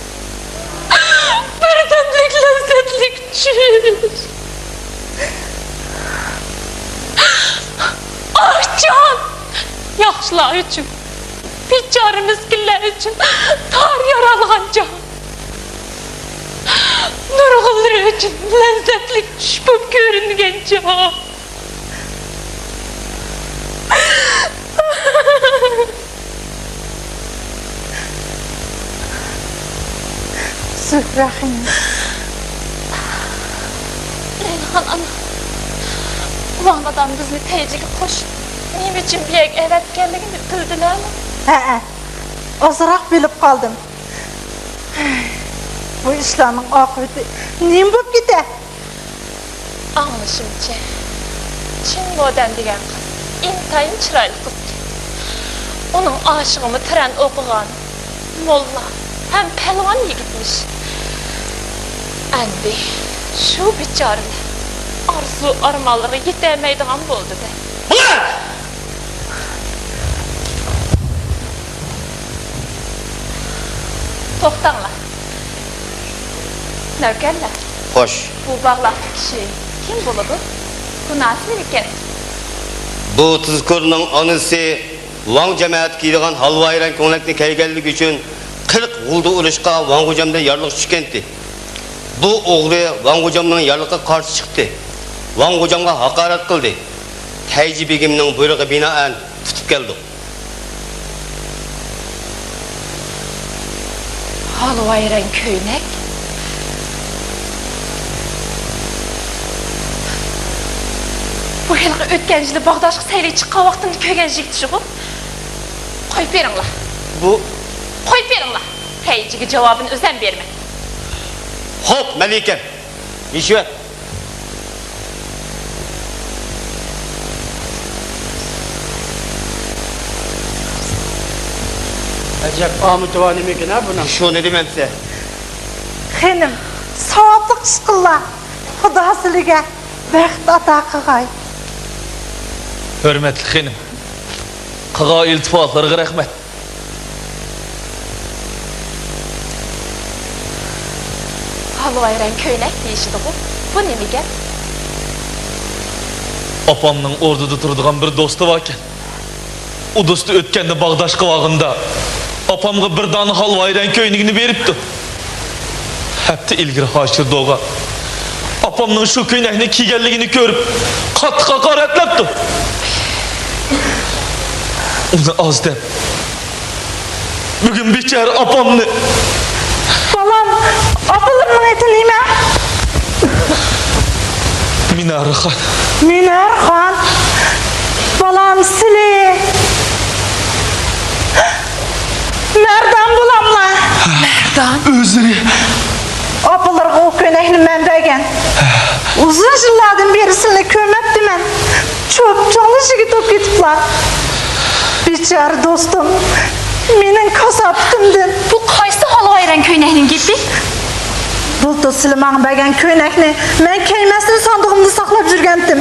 بىردەملىك لەززەتلىك چۈش. ئاھ جان! ياخشىلار ئۈچۈن، بىچارە مىسكىنلەر ئۈچۈن تار يارالغان جان. نۇرغۇنلىرى ئۈچۈن لەززەتلىك چۈش بولۇپ كۆرۈنگەن جان. زۆھرە خېنىم. رەيھان ئانا، ۋاڭ دادام بىزنى پەيجىگە قوش. نېمە ئۈچۈن بۇ يەرگە ئەۋەتكەنلىكىنى بىلدىلەرمۇ؟ ھەئە، ئازراق بىلىپ قالدىم. بۇ ئىشلارنىڭ ئاقىۋىتى نېمە بولۇپ كېتە؟ ئاڭلىشىمچە، چىن مودەن دېگەن قىز ئىنتايىن چىرايلىق قىز ئىكەن. ئۇنىڭ ئاشىقىمۇ تۆرەن ئوقۇغان، موللا ھەم پەلۋان يىگىتمىش. ئەمدى شۇ بىچارىلەر ئارزۇ ئارمانلىرىغا يېتەلمەيدىغان بولدى-دە. توختاڭلار. نۆكەرلەر. خوش. بۇ باغلاقتىكى كىشى كىم بولىدۇ؟ گۇناھى نېمىكەن؟ بۇ تۇزكورنىڭ ئانىسى ۋاڭ جامائەت كىيىدىغان ھالۋايران كۆڭلەكنى كىيگەنلىكى ئۈچۈن قىرىق غۇلدا ئۇرۇشقا ۋاڭ غوجامدىن يارلىق چۈشكەنتى. بۇ ئوغرى ۋاڭ غوجامنىڭ يارلىقىغا قارشى چىقتى. ۋاڭ غوجامغا ھاقارەت قىلدى. تەيجى بېگىمنىڭ بۇيرۇقىغا بىنائەن تۇتۇپ كەلدۇق. ھالۋايران كۆينەك. بۇ ھېلىقى ئۆتكەن يىلى باغداشقا سەيلىگە چىققان ۋاقتىمدا كۆرگەن يىگىت شۇغۇ. قويۇپ بېرىڭلار. بۇ قويۇپ بېرىڭلار. تەيجىگە جاۋابىنى ئۆزۈم بېرىمەن. خوپ، مەلىكەم. يېشىۋەت. ئەجەب ئامىتى بار نېمىكىن ھە بۇنىڭ؟ شۇنى دېمەمسە. خېنىم، ساۋابلىق ئىش قىللا. خۇدا سىلىگە بەخت ئاتا قىلغاي. ھۆرمەتلىك خېنىم، قىلغان ئىلتىپاتلىرىغا رەھمەت. ھالۋايران كۆينەك دېيىشىدىغۇ؟ بۇ نېمە گەپ؟ ئاپامنىڭ ئوردىدا تۇرىدىغان بىر دوستى باركەن. ئۇ دوستى ئۆتكەندە باغداشقا بارغىنىدا ئاپامغا بىر دانە ھالۋايران كۆينىكىنى بېرىپتۇ. ھەپتە ئىلگىرى ھاشىر دوغا ئاپامنىڭ شۇ كۆينەكنى كىيگەنلىكىنى كۆرۈپ، قاتتىق ھاقارەتلەپتۇ. ئۇنى ئاز دەپ، بۈگۈن بىچارە ئاپامنى. بالام، ئاپىلىرىنىڭ ئېتى نېمە؟ مىنارخان. مىنارخان. بالام، سىلى. مەردان بولاملا؟ مەردان؟ ئۆزلىرى. ئاپىلىرىغا ئۇ كۆينەكنى مەن بەرگەن. ئۇزۇن يىللاردىن بېرى سىلىنى كۆرمەپتىمەن. چوپچوڭلا يىگىت بولۇپ كېتىپلا. بىچارە دوستۇم، مېنىڭ كاساپىتىمدىن. بۇ قايسى ھالۋايران كۆينەكنىڭ گېپى؟ بۇلتۇر سىلى ماڭا بەرگەن كۆينەكنى مەن كىيمەستىن ساندۇقۇمدا ساقلاپ يۈرگەنتىم.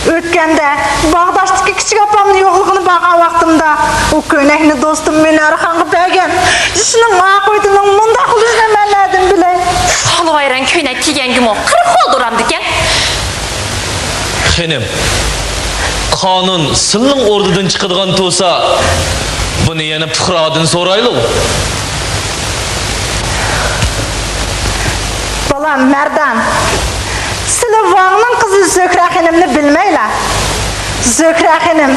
ئۆتكەندە باغداشتىكى كىچىك ئاپامنى يوقلىغىلى بارغان ۋاقتىمدا ئۇ كۆينەكنى دوستۇم مىنارخانغا بەرگەن. ئىشنىڭ ئاقىۋىتىنىڭ مۇنداق بولۇشىنى مەن نەدىن بىلەي؟ ھالۋايران كۆينەك كىيگەنگىمۇ قىرىق خىل دورامدىكەن. خېنىم، قانۇن سىلنىڭ ئوردىدىن چىقىدىغان تۇرسا، بۇنى يەنە پۇقرادىن سورايلى. بالام مەردان، سىلى ۋاڭنىڭ قىزى زۆھرە خېنىمنى بىلمەيلا. زۆھرە خېنىم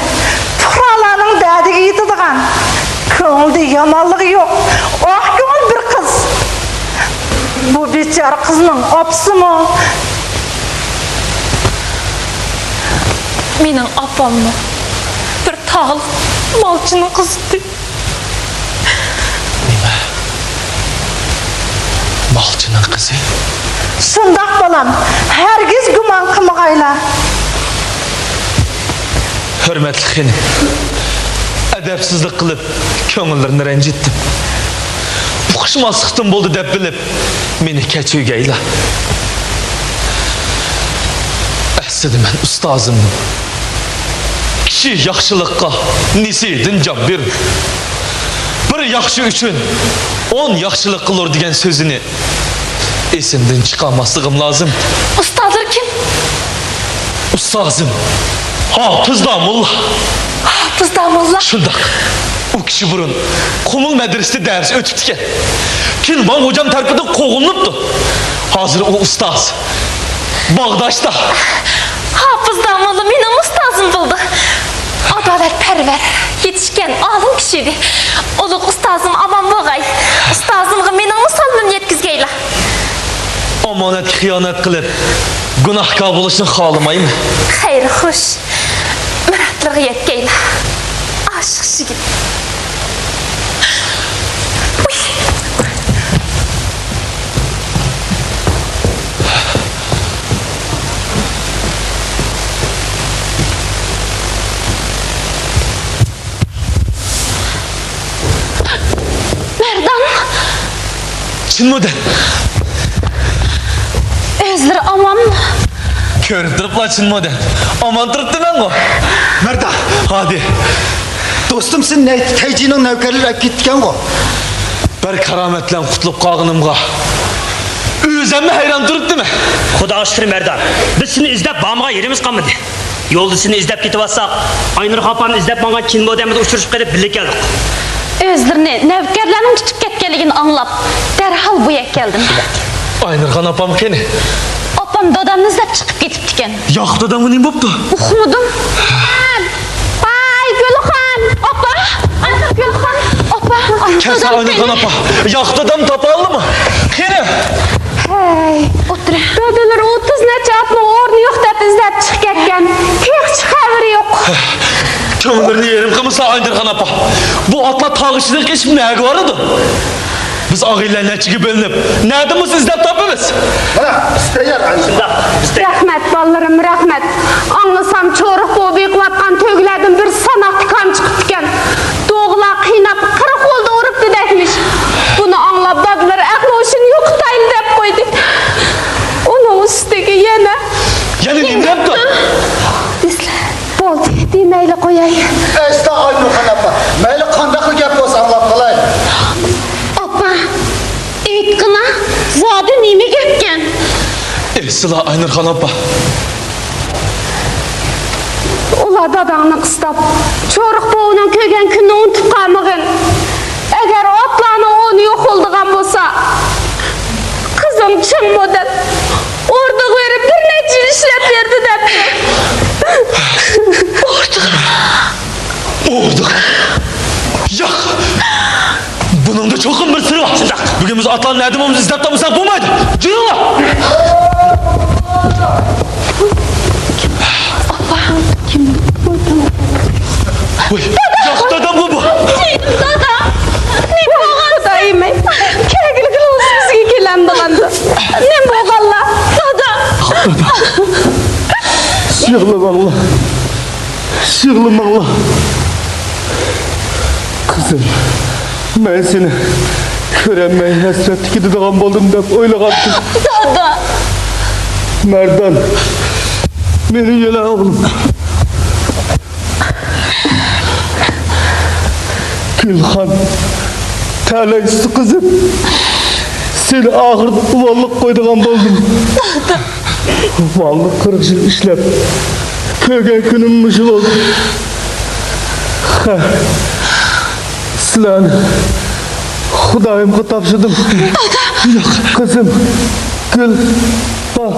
پۇقرالارنىڭ دەردىگە يېتىدىغان، كۆڭلىدە يامانلىقى يوق، ئاق كۆڭۈل بىر قىز. بۇ بىچارە قىزنىڭ ئاپىسىمۇ؟ مېنىڭ ئاپاممۇ بىر تاغلىق مالچىنىڭ قىزىدى. نېمە؟ مالچىنىڭ قىزى؟ شۇنداق، بالام، ھەرگىز گۇمان قىلمىغايلا. ھۆرمەتلىك خېنىم، ئەدەپسىزلىك قىلىپ، كۆڭۈللىرىنى رەنجىتتىم. ئۇقۇشماسلىقتىن بولدى دەپ بىلىپ، مېنى كەچۈرگەيلا. ئەسلىدە مەن ئۇستازىمنىڭ، «كىشى ياخشىلىققا نېسىدىن جان بېرىدۇ، بىر ياخشى ئۈچۈن ئون ياخشىلىق قىلۇر» دېگەن سۆزىنى ئېسىمدىن چىقارماسلىقىم لازىم. ئۇستازلىرى كىم؟ ئۇستازىم ھاپىز داموللا. ھاپىز داموللا؟ شۇنداق. ئۇ كىشى بۇرۇن قۇمۇل مەدرىسىدە دەرس ئۆتۈپتىكەن. كېيىن ۋاڭ غوجام تەرىپىدىن قوغلىنىپتۇ. ھازىر ئۇ ئۇستاز. باغداشتا. ھاپىز داموللا مېنىڭ ئۇستازىم بولدى. ئادالەتپەرۋەر، يېتىشكەن ئالىم كىشى ئىدى. ئۇلۇغ ئۇستازىم ئامان بولغاي. ئۇستازىمغا مېنىڭمۇ سالىمىمنى يەتكۈزگەيلا. ئامانەتكە خىيانەت قىلىپ، گۇناھكار بولۇشنى خالىمايمەن. خەير، خوش. مۇرات، يەتكەيلا، ئاشىق يىگىت. مەردان! چىنمۇ دەن؟ ئۆزلىرى ئامانمۇ؟ كۆرۈپ تۇرۇپلا چىنمۇ دەن؟ ئامان تۇرۇپتىمەنغۇ. مەردان! ھادى! دوستۇم سېنى نەي-، تەيجىنىڭ نەۋكەرلىرى ئەپ كېتىپتىكەنغۇ. بىر كارامەت بىلەن قۇتۇلۇپ قالغىنىمغا ئۆزۈممۇ ھەيران تۇرۇپتىمەن. خۇداغا شۈكۈر، مەردان. بىز سېنى ئىزدەپ بارمىغان يېرىمىز قالمىدى. يولدا سېنى ئىزدەپ كېتىۋاتساق، ئاينۇر خانىمنى ئىزدەپ ماڭغان كىنمۇ دەمدە ئۇچرىشىپ قېلىپ بىللە كەلدۇق. ئۆزلىرىنى نەۋكەرلەرنىڭ تۇتۇپ كەتكەنلىكىنى ئاڭلاپ، دەرھال بۇ يەرگە كەلدىم. ئاينۇرخان ئاپام قېنى؟ ئاپام دادامنى ئىزدەپ چىقىپ كېتىپتىكەن. ياق، دادامغا نېمە بوپتۇ؟ ئۇقمىدىم. ۋاي، گۈلخان! ئاپا! ئانا، گۈلخان! ئاپا! كەلسە دادام ئاينۇرخان قېنى؟ ئاپا. ياق، دادام تاپالدىمۇ؟ قېنى؟ ھەي، ئولتۇرە. دادىلىرى ئوتتۇز نەچچە ئاتنىڭ ئورنى يوق دەپ ئىزدەپ چىقىپ كەتكەن. تېخىچە خەۋىرى يوق. كۆڭۈللىرىنى يېرىم قىلمىسا ئاينۇرخان ئاپا. بۇ ئاتلار تاغ ئىچىدىن قېچىپ نەگە بارىدۇ؟ بىز ئاغىنىلەر نەچچىگە بۆلۈنۈپ، نەدىن بولسا ئىزدەپ تاپىمىز. مانا، بىز تەييار، ئاينۇر. شۇنداق، بىز تەييار. رەھمەت، بالىلىرىم، رەھمەت. ئاڭلىسام، چورۇق بوۋا بېقىۋاتقان تۆگىلەردىن بىر ساناقتا كام چىقىپتىكەن. دوغىلار قىيناپ، قىرىق ھولدا ئۇرۇپتۇ دەكمىش. بۇنى ئاڭلاپ، دادىلىرى ئەقلى ھوشىنى يوقىتايلى دەپ قويدى. ئۇنىڭ ئۈستىگە يەنە. يەنە نېمە دەپتۇ؟ دېسىلە، بولدى، دېمەيلى قوياي. ئەستا ئاينۇرخان ئاپا، مەيلى قانداقلا گەپ بولسا ئاڭلاپ قالاي. ئاپا، ئېيتقىنا، زادى نېمە گەپكەن؟ ئېيتسىلا، ئاينۇرخان ئاپا. ئۇلار داداڭنى قىستاپ، چورۇق بوۋىنىڭ كۆرگەن كۈنىنى ئۇنتۇپ قالمىغىن. ئەگەر ئاتلارنىڭ ئورنى يوق بولىدىغان بولسا، قىزىڭ چىڭمۇ دەپ ئوردىغا بېرىپ بىر نەچچە يىل ئىشلەپ بەردى دەپتۇ. ئوردىغا؟ ئوردىغا؟ ياق! بۇنىڭدا چوقۇم بىر سىر بار. شۇنداق. بۈگۈن بىز ئاتلارنى نەدە بولمىسا ئىزدەپ تاپمىساق بولمايدۇ. جۈرۈڭلار! ئاپا، كىم؟ ۋاي، ياق دادامغۇ بۇ. جېنىم دادا، نېمە بولغان؟ خۇدايىم، كەلگىلى كېلىۋاتسا بىزگە كېلەمدىغاندا. نېمە بولغانلا؟ دادا. يىغلىماڭلار. يىغلىماڭلار. قىزىم، مەن سېنى كۆرەلمەي ھەسرەتتە كېتىدىغان بولدۇم دەپ ئويلىغانتىم. دادا! مەردان، مېنى يۆلە ئوغلۇم. گۈلخان، تەلەيسىز قىزىم. سېنى ئاخىرىدا ئۇۋاللىق قويىدىغان بولدۇم. دادا! ۋاللىق قىرىق يىل ئىشلەپ، كۆرگەن كۈنۈم مۇشۇ بولدى. خە، سىلەرنى خۇدايىمغا تاپشۇردۇم. دادا! ياق، قىزىم، گۈل، با-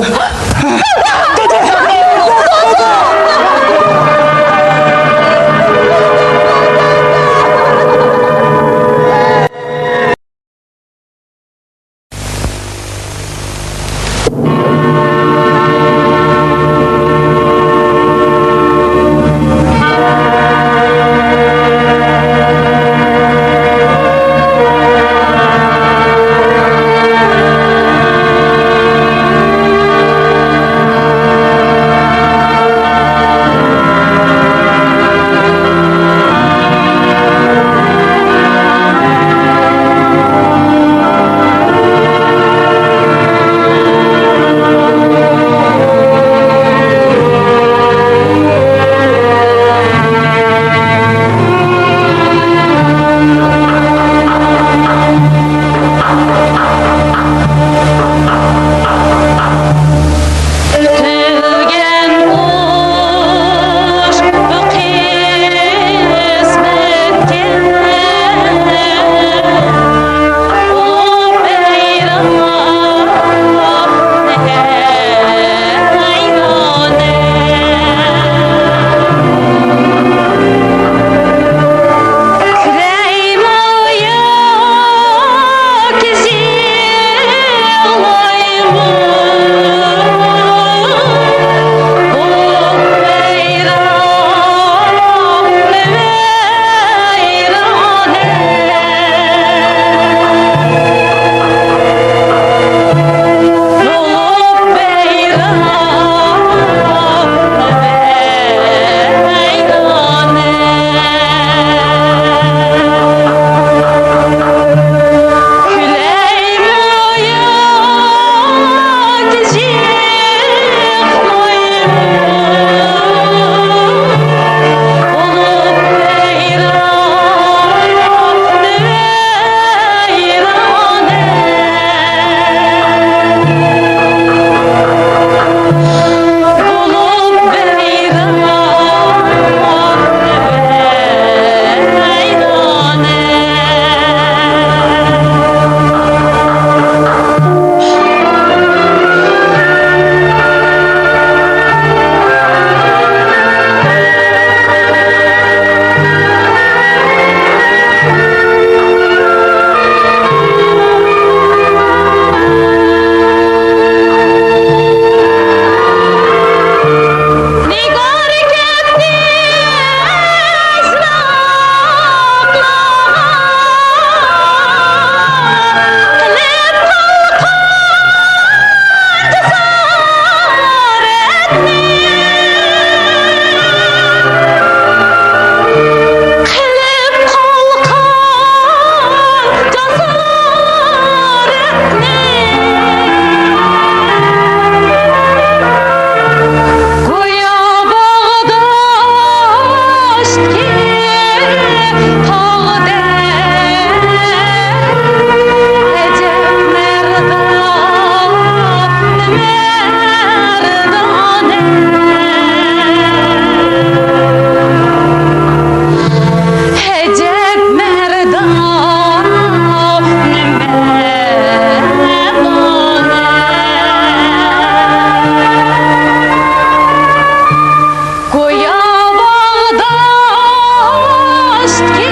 گويا باغداشتىكى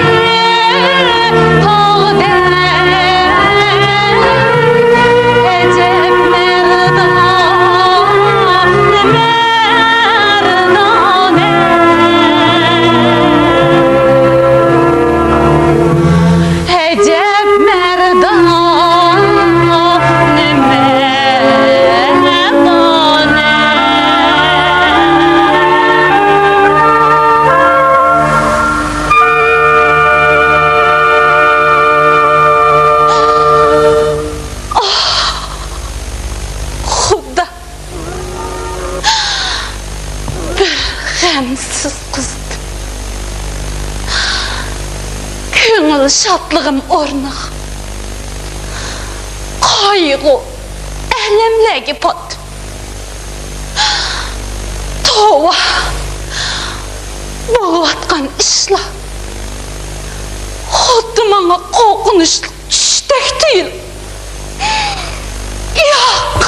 تاغدەك ئەجەب مەردان، مەردانە. ئەجەب مەردان، مەردانە. ئاھ، خۇدا. بىر غەمسىز قىزدىم. كۆڭۈل شادلىقىم ئورنىغا قايغۇ، ئەلەملەرگە پاتتىم. توۋا، بولۇۋاتقان ئىشلار خۇددى ماڭا قورقۇنچلۇق چۈشتەك تۇيۇلدى. ياق!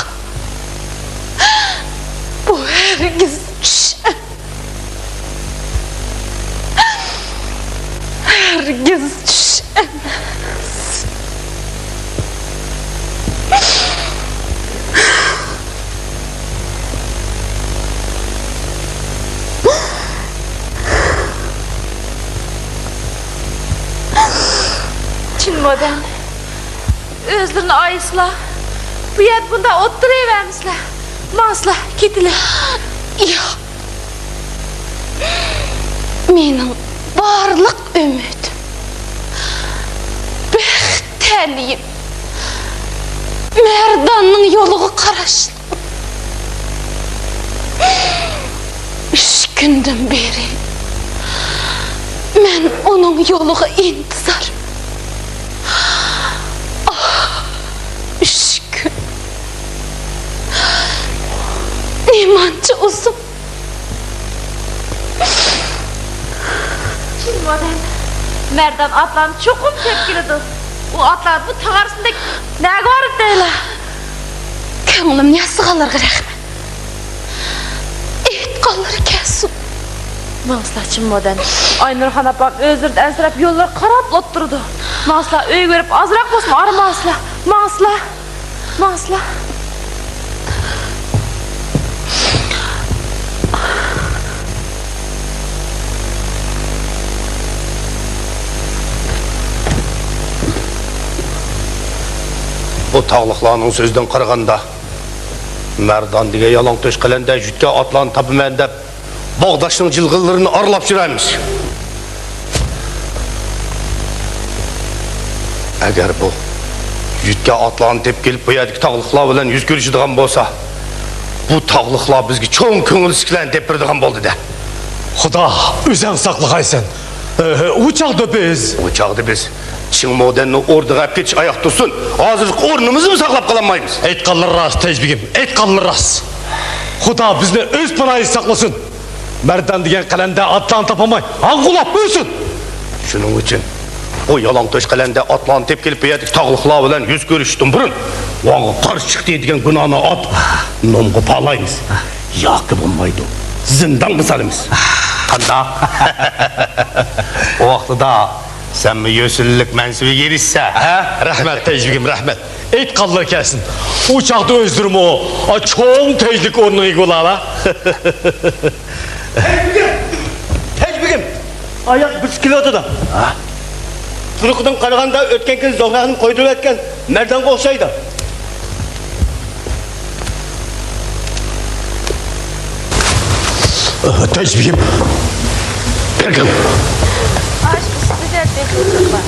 بۇ ھەرگىز چۈش ئەمەس. ھەرگىز چۈش ئەمەس. چىن مودەن. ئۆزلىرىنى ئايىسىلا، بۇ يەردە بۇنداق ئولتۇرۇۋەرمىسىلە. ماڭسىلا، كېتىلى. ياق. مېنىڭ بارلىق ئۈمىدىم، بەخت تەلىيىم مەرداننىڭ يولىغا قاراشلىق. ئۈچ كۈندىن بېرى مەن ئۇنىڭ يولىغا ئىنتىزار. ئاھ، ئۈچ كۈن. نېمانچە ئۇزۇن. چىن مودەن، مەردان ئاتلارنى چوقۇم تېپىپ كېلىدۇ. ئۇ ئاتلار بۇ تاغ ئارىسىندەك نەگە بارىدۇ دەيلا؟ كۆڭلۈمنى ياسىغانلىرىغا رەھمەت. ئېيتقانلىرى كەلسۇن. ماڭسىلا، چىن مودەن. ئاينۇرخان ئاپام ئۆزلىرىدىن ئەنسىرەپ يوللىرىغا قاراپ ئولتۇرىدۇ. ماڭسىلا، ئۆيگە بېرىپ ئازراق بولسىمۇ ئارام ئالسىلا. ماڭسىلا. ماڭسىلا. بۇ تاغلىقلارنىڭ سۆزىدىن قارىغاندا، مەردان دېگەن يالاڭتۆش قەلەندەر يۈتكەن ئاتلارنى تاپىمەن دەپ، باغداشنىڭ جىلغىلىرىنى ئارىلاپ يۈرەرمىش. ئەگەر بۇ يۈتكەن ئاتلارنى تېپىپ كېلىپ، بۇ يەردىكى تاغلىقلار بىلەن يۈز كۆرۈشىدىغان بولسا، بۇ تاغلىقلار بىزگە چوڭ كۆڭۈل سىكلەرنى دەپ بېرىدىغان بولدى-دە. خۇدا ئۆزەڭ ساقلىغايسەن. ئۇ چاغدا بىز. ئۇ چاغدا بىز چىڭ مودەننى ئوردىغا ئەپ كېتىش ئاياق تۇرسۇن، ھازىرقى ئورنىمىزنىمۇ ساقلاپ قالالمايمىز. ئېيتقانلىرى راست، تەج بېگىم، ئېيتقانلىرى راست. خۇدا بىزنى ئۆز پاناھىدا ساقلىسۇن. مەردان دېگەن قەلەندەر ئاتلارنى تاپالماي، ھاڭغۇلاپ ئۆلسۇن. شۇنىڭ ئۈچۈن ئۇ يالاڭتۆش قەلەندەر ئاتلارنى تېپىپ كېلىپ، بۇ يەردىكى تاغلىقلار بىلەن يۈز كۆرۈشۈشتىن بۇرۇن، ئۇنىڭغا قارشى چىقتى دېگەن گۇناھنى ئات نومغا بالايمىز. ياكى بولمايدۇ، زىندانغا سالىمىز. قانداق؟ ئۇ ۋاقتىدا سەنمۇ يۈسۈنلۈك مەنسىپىگە ئېرىشىسەن، ھە؟ رەھمەت، تەج بېگىم، رەھمەت. ئېيتقانلىرى كەلسۇن. ئۇ چاغدا ئۆزلىرىمۇ، ئا، چوڭ تەجلىك ئورنىغا ئىگە بولارلا. تەج بېگىم! تەج بېگىم! ئاياق بىرسى كېلىۋاتىدۇ. ھە؟ تۇرقىدىن قارىغاندا ئۆتكەن كۈنى زوھرەنى قويدۇرۇۋەتكەن مەردانغا ئوخشايدۇ. تەج بېگىم. بەرگىن. ئاشۇ ئۈستىدە تېخى ئوتۇرۇپ بار.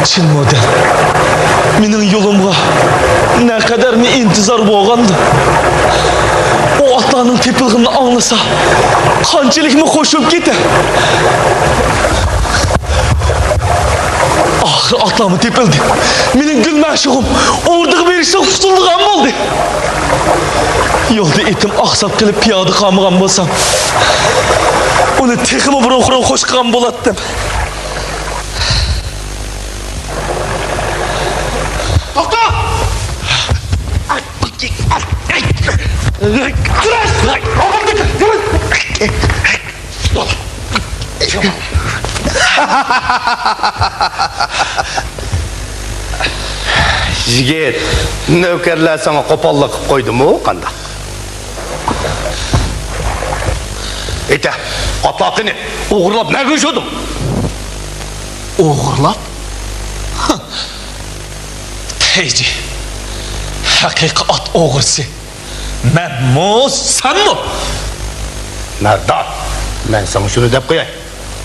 چىن مودەن مېنىڭ يولۇمغا نەقەدەرمۇ ئىنتىزار بولغاندۇ. ئۇ ئاتلارنىڭ تېپىلغىنىنى ئاڭلىسا، قانچىلىكمۇ خوش بولۇپ كېتەر. ئاخىرى ئاتلارمۇ تېپىلدى. مېنىڭ گۈل مەشۇقۇم ئوردىغا بېرىشتىن قۇتۇلىدىغان بولدى. يولدا ئېتىم ئاقساپ قېلىپ پىيادە قالمىغان بولسام، ئۇنى تېخىمۇ بۇرۇن قۇرۇق خوش قىلغان بولاتتىم. توختا! يىگىت، نۆكەرلەر ساڭا قوپاللىق قىلىپ قويدىمۇ قانداق؟ ئېيتە، ئاتلار قېنى؟ ئوغرىلاپ نەگە ئۆچۈردۈڭ؟ ئوغرىلاپ؟ تەيجى، ھەقىقىي ئات ئوغرىسى مەنمۇ، سەنمۇ؟ مەردان، مەن ساڭا شۇنى دەپ قوياي.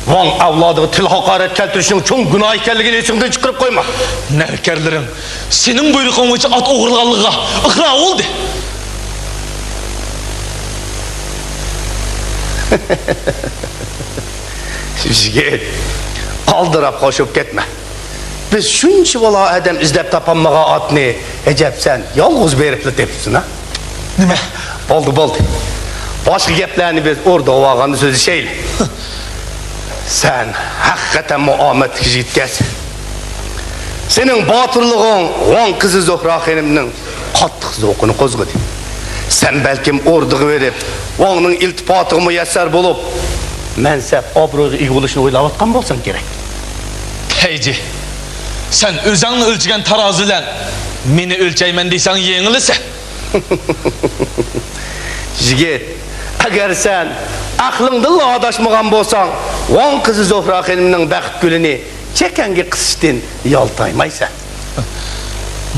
ۋاڭ ئەۋلادىغا تىل ھاقارەت كەلتۈرۈشنىڭ چوڭ گۇناھ ئىكەنلىكىنى ئېسىڭدىن چىقىرىپ قويما. نەۋكەرلىرىڭ سېنىڭ بۇيرۇقۇڭ بويىچە ئات ئوغرىلىغانلىقىغا ئىقرار بولدى. يىگىت، ئالدىراپ خوش بولۇپ كەتمە. بىز شۇنچە بالا ئادەم ئىزدەپ تاپالمىغان ئاتنى، ئەجەب سەن يالغۇز بېرىپلا تېپىپسەن ھە؟ نېمە؟ بولدى، بولدى. باشقا گەپلەرنى بىز ئوردىغا بارغاندا سۆزلىشەيلى. سەن ھەقىقەتەنمۇ ئامەتلىك يىگىتكەنسەن. سېنىڭ باتۇرلۇقۇڭ ۋاڭ قىزى زۆھرە خېنىمنىڭ قاتتىق زوقىنى قوزغىدى. سەن بەلكىم ئوردىغا بېرىپ، ۋاڭنىڭ ئىلتىپاتىغا مۇيەسسەر بولۇپ، مەنسەپ، ئابرۇيغا ئىگە بولۇشنى ئويلاۋاتقان بولساڭ كېرەك. تەيجى، سەن ئۆزۈڭنى ئۆلچىگەن تارازى بىلەن مېنى ئۆلچەيمەن دېسەڭ يېڭىلىسەن. يىگىت، ئەگەر سەن ئەقلىڭدىنلا ئاداشمىغان بولساڭ، ۋاڭ قىزى زۆھرە خېنىمنىڭ بەخت گۈلىنى چېكەڭگە قىسىشتىن يالتايمايسەن.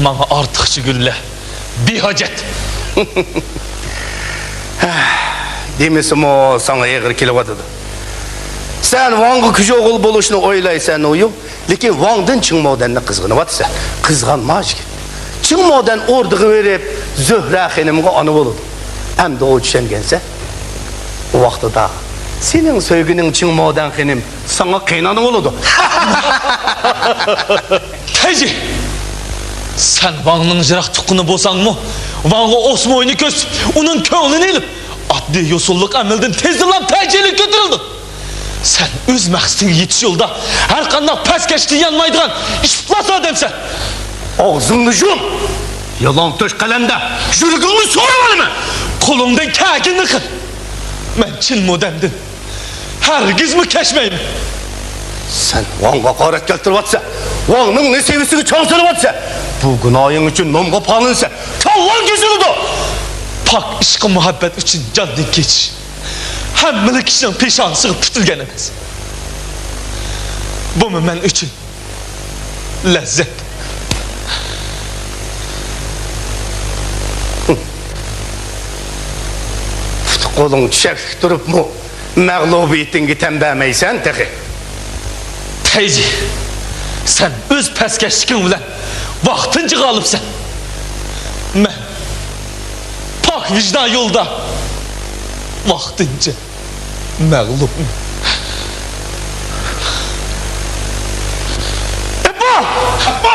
ماڭا ئارتۇقچە گۈللەر بىھاجەت. دېمىسىمۇ ساڭا ئېغىر كېلىۋاتىدۇ. سەن ۋاڭغا كۈچ ئوغۇل بولۇشنى ئويلايسەن، ئۇيۇ. لېكىن ۋاڭدىن چىڭ مودەننى قىزغىنىۋاتىسەن. قىزغانما، يىگىت. چىڭ مودەن ئوردىغا بېرىپ، زۆھرە خېنىمغا ئانا بولىدۇ. ئەمدىغۇ چۈشەنگەنسەن. ئۇ ۋاقتىدا سېنىڭ سۆيگىنىڭ چىڭ مودەن خېنىم ساڭا قېيىنئانا بولىدۇ. تەيجى! سەن ۋاڭنىڭ يىراق تۇغقىنى بولساڭمۇ، ۋاڭغا ئوسما ئوينى كۆرسىتىپ، ئۇنىڭ كۆڭلىنى ئېلىپ، ئاددىي يوسۇنلۇق ئەمەلدىن تېزدىنلا تەيجىلىك كۆتۈرۈلدۈڭ. سەن ئۆز مەقسىتىڭگە يېتىش يولىدا ھەرقانداق پەسكەشلىكتىن يانمايدىغان ئىپلاس ئادەمسەن. ئاغزىڭنى يۇم! يالاڭتۆش قەلەندەر، يۈرىكىڭنى سوراۋالىمەن! قولۇڭدىن كەلگىنىنى قىل! مەن چىن مودەندىن ھەرگىزمۇ كەچمەيمەن. سەن ۋاڭغا ھاقارەت كەلتۈرۈۋاتىسەن، ۋاڭنىڭ نېسىۋىسىگە چاڭ سېلىۋاتىسەن. بۇ گۇناھىڭ ئۈچۈن نومغا پاڭلىنىسەن، تاللار كېسىلىدۇ. پاك ئىشقى مۇھەببەت ئۈچۈن جاندىن كېچىش ھەممىلا كىشىنىڭ پېشانىسىغا پۈتۈلگەن ئەمەس. بۇمۇ مەن ئۈچۈن لەززەت. پۇت-قولۇڭ چۈشەكلىك تۇرۇپمۇ مەغلۇبىيىتىڭگە تەن بەرمەيسەن تېخى. تەيجى، سەن ئۆز پەسكەشلىكىڭ بىلەن ۋاقتىنچە غالىپسەن. مەن پاك ۋىجدان يولىدا ۋاقتىنچە مەغلۇپ. ئەپپا! ئەپپا!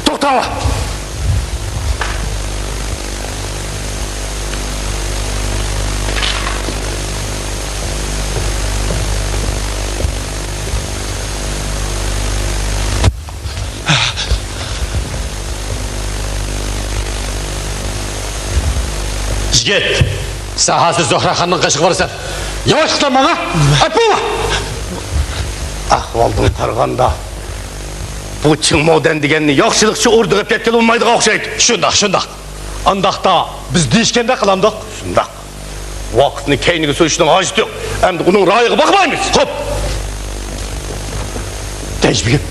توختاڭلار! يىگىت، سەن ھازىر زۆھرەخاننىڭ قېشىغا بارىسەن. ياۋاشلىقلا ماڭا. ئەپۇ! ئەھۋالدىن قارىغاندا، بۇ چىڭ مودەن دېگەننى ياخشىلىقچە ئوردىغا ئېلىپ كەتكىلى بولمايدىغان ئوخشايدۇ. شۇنداق، شۇنداق. ئانداقتا بىز دېيىشكەندەك قىلامدۇق. شۇنداق. ۋاقىتنى كەينىگە سۈرۈشنىڭ ھاجىتى يوق. ئەمدى ئۇنىڭ رايىغا باقمايمىز. خوپ. تەيجى بېگىم.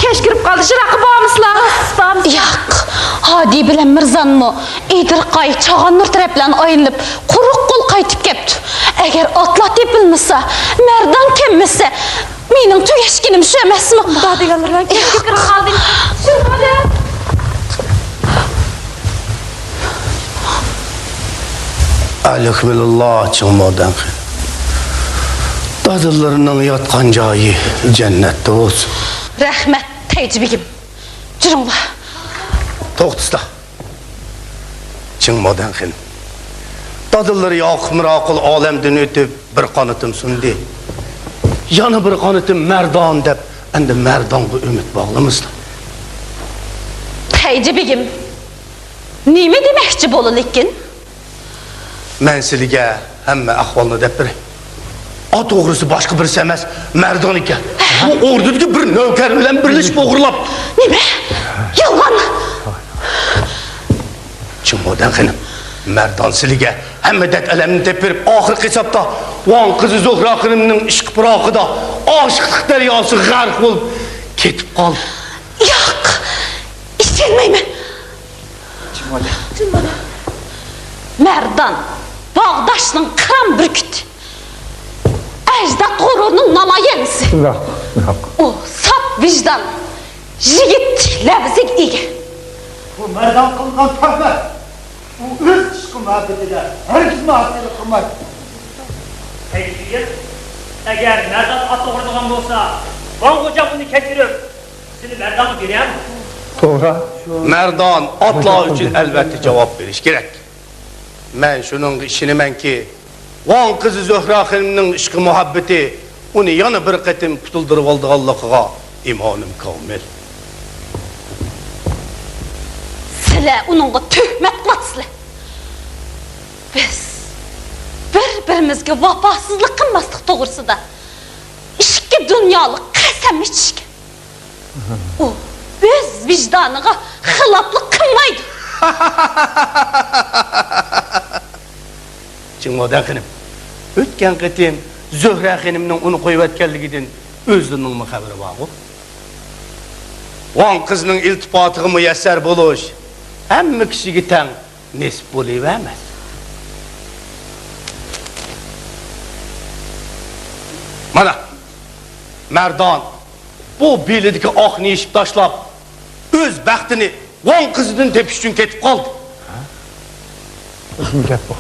كەچ كىرىپ قالدى، يىراققا بارمىسىلا؟ بارمىسىلا؟ ياق. ھادى بىلەن مىرزانمۇ ئىدىرقاي، چاغاننۇر تەرەپلەرنى ئايلىنىپ، قۇرۇق قول قايتىپ كەپتۇ. ئەگەر ئاتلار تېپىلمىسا، مەردان كەلمىسە، مېنىڭ تۈگەشكىنىم شۇ ئەمەسمۇ؟ خۇدا دېگەنلىرىڭ كېلىپ كىرىپ قالدى. ئەلھەمدۇلىللا، چىڭمادەن خېنىم. دادىلىرىنىڭ ياتقان جايى جەننەتتە بولسۇن. رەھمەت، تەيجى بېگىم. جۈرۈڭلار. توختىسىلا. چىڭمادەن خېنىم. دادىلىرى ياقۇپ مىراقۇل ئالەمدىن ئۆتۈپ، بىر قانىتىم سۇندى. يەنە بىر قانىتىم مەردان دەپ، ئەمدى مەردانغا ئۈمىد باغلىمىسىلا. تەيجى بېگىم، نېمە دېمەكچى بولىدىكىن؟ مەن سىلىگە ھەممە ئەھۋالنى دەپ بېرەي. ئا توغرىسى باشقا بىرسى ئەمەس، مەردان ئىكەن. بۇ ئوردىدىكى بىر نۆكەر بىلەن بىرلىشىپ ئوغرىلاپ. نېمە؟ يالغان! چىڭمادەن خېنىم، مەردان سىلىگە ھەممە دەرد-ئەلەمنى دەپ بېرىپ، ئاخىرقى ھېسابتا ۋاڭ قىزى زۆھرە خېنىمنىڭ ئىشقى پىراقىدا ئاشىقلىق دەرياسىغا غەرق بولۇپ كېتىپ قالدى. ياق! ئىشەنمەيمەن! مەردان، باغداشنىڭ قىران بۈركۈتى. ئەجداد غۇرۇرىنىڭ نامايەندىسى. ياق، ياق. ئۇ ساپ ۋىجدان، يىگىتلىك لەۋزىگە ئىگە. بۇ مەردان قىلغان تۆھمەت. ئۇ ئۆز ئىشقى مۇھەببىتىدە ھەرگىزمۇ ھەسسىلىك قىلمايدۇ. ئەگەر مەردان ئات ئوغرىلىغان بولسا، ۋاڭ غوجام ئۇنى كەچۈرۈپ، سېنى مەردانغا بېرەم. توغرا. مەردان ئاتلار ئۈچۈن ئەلۋەتتە جاۋاب بېرىشى كېرەك. مەن شۇنىڭغا ئىشىنىمەنكى، ۋاڭ قىزى زۆھرە خېنىمنىڭ ئىشقى مۇھەببىتى ئۇنى يەنە بىر قېتىم قۇتۇلدۇرۇۋالىدىغانلىقىغا ئىمانىم كامىل. سىلەر ئۇنىڭغا تۆھمەت قىلىۋاتىسىلەر. بىز بىر-بىرىمىزگە ۋاپاسىزلىق قىلماسلىق توغرىسىدا ئىككى دۇنيالىق قەسەم ئىچىشكەن. ئۇ ئۆز ۋىجدانىغا خىلاپلىق قىلمايدۇ. چىڭمادەن خېنىم، ئۆتكەن قېتىم زۆھرە خېنىمنىڭ ئۇنى قويۇۋەتكەنلىكىدىن ئۆزىنىڭمۇ خەۋىرى بارغۇ؟ ۋاڭ قىزنىڭ ئىلتىپاتىغا مۇيەسسەر بولۇش ھەممە كىشىگە تەڭ نېسىپ بولۇۋەرمەس. مانا، مەردان بۇ بېلىدىكى ئاقنى يېشىپ تاشلاپ، ئۆز بەختىنى ۋاڭ قىزىدىن تېپىش ئۈچۈن كېتىپ قالدى. نېمە گەپ بۇ؟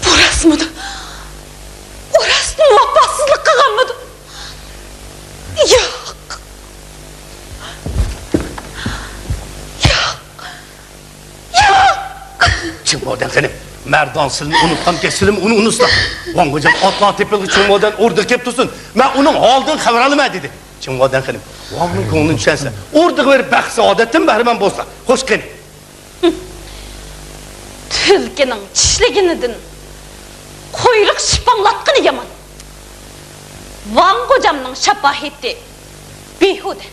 بۇ راستمىدۇ؟ ئۇ راستمۇ ۋاپاسىزلىق قىلغانمىدۇ؟ ياق. ياق. ياق! چىڭمادەن خېنىم، مەردان سىلىنى ئۇنتقانكەن، سىلىمۇ ئۇنى ئۇنتۇسىلا. ۋاڭ غوجام ئاتلار تېپىلغۇچە چىڭمادەن ئوردىغا كېلىپ تۇرسۇن. مەن ئۇنىڭ ھالىدىن خەۋەر ئالىمەن، دېدى. چىڭمادەن خېنىم، ۋاڭنىڭ كۆڭلىنى چۈشەنسىلەر. ئوردىغا بېرىپ بەخت-سائادەتتىن بەھرىمەن بولسىلا. خوش قېنى. تۈلكىنىڭ چىشلىگىنىدىن قۇيرۇق شىپاڭلاتقىنى يامان. ۋاڭ غوجامنىڭ شاپاھىتى بىھۇدە.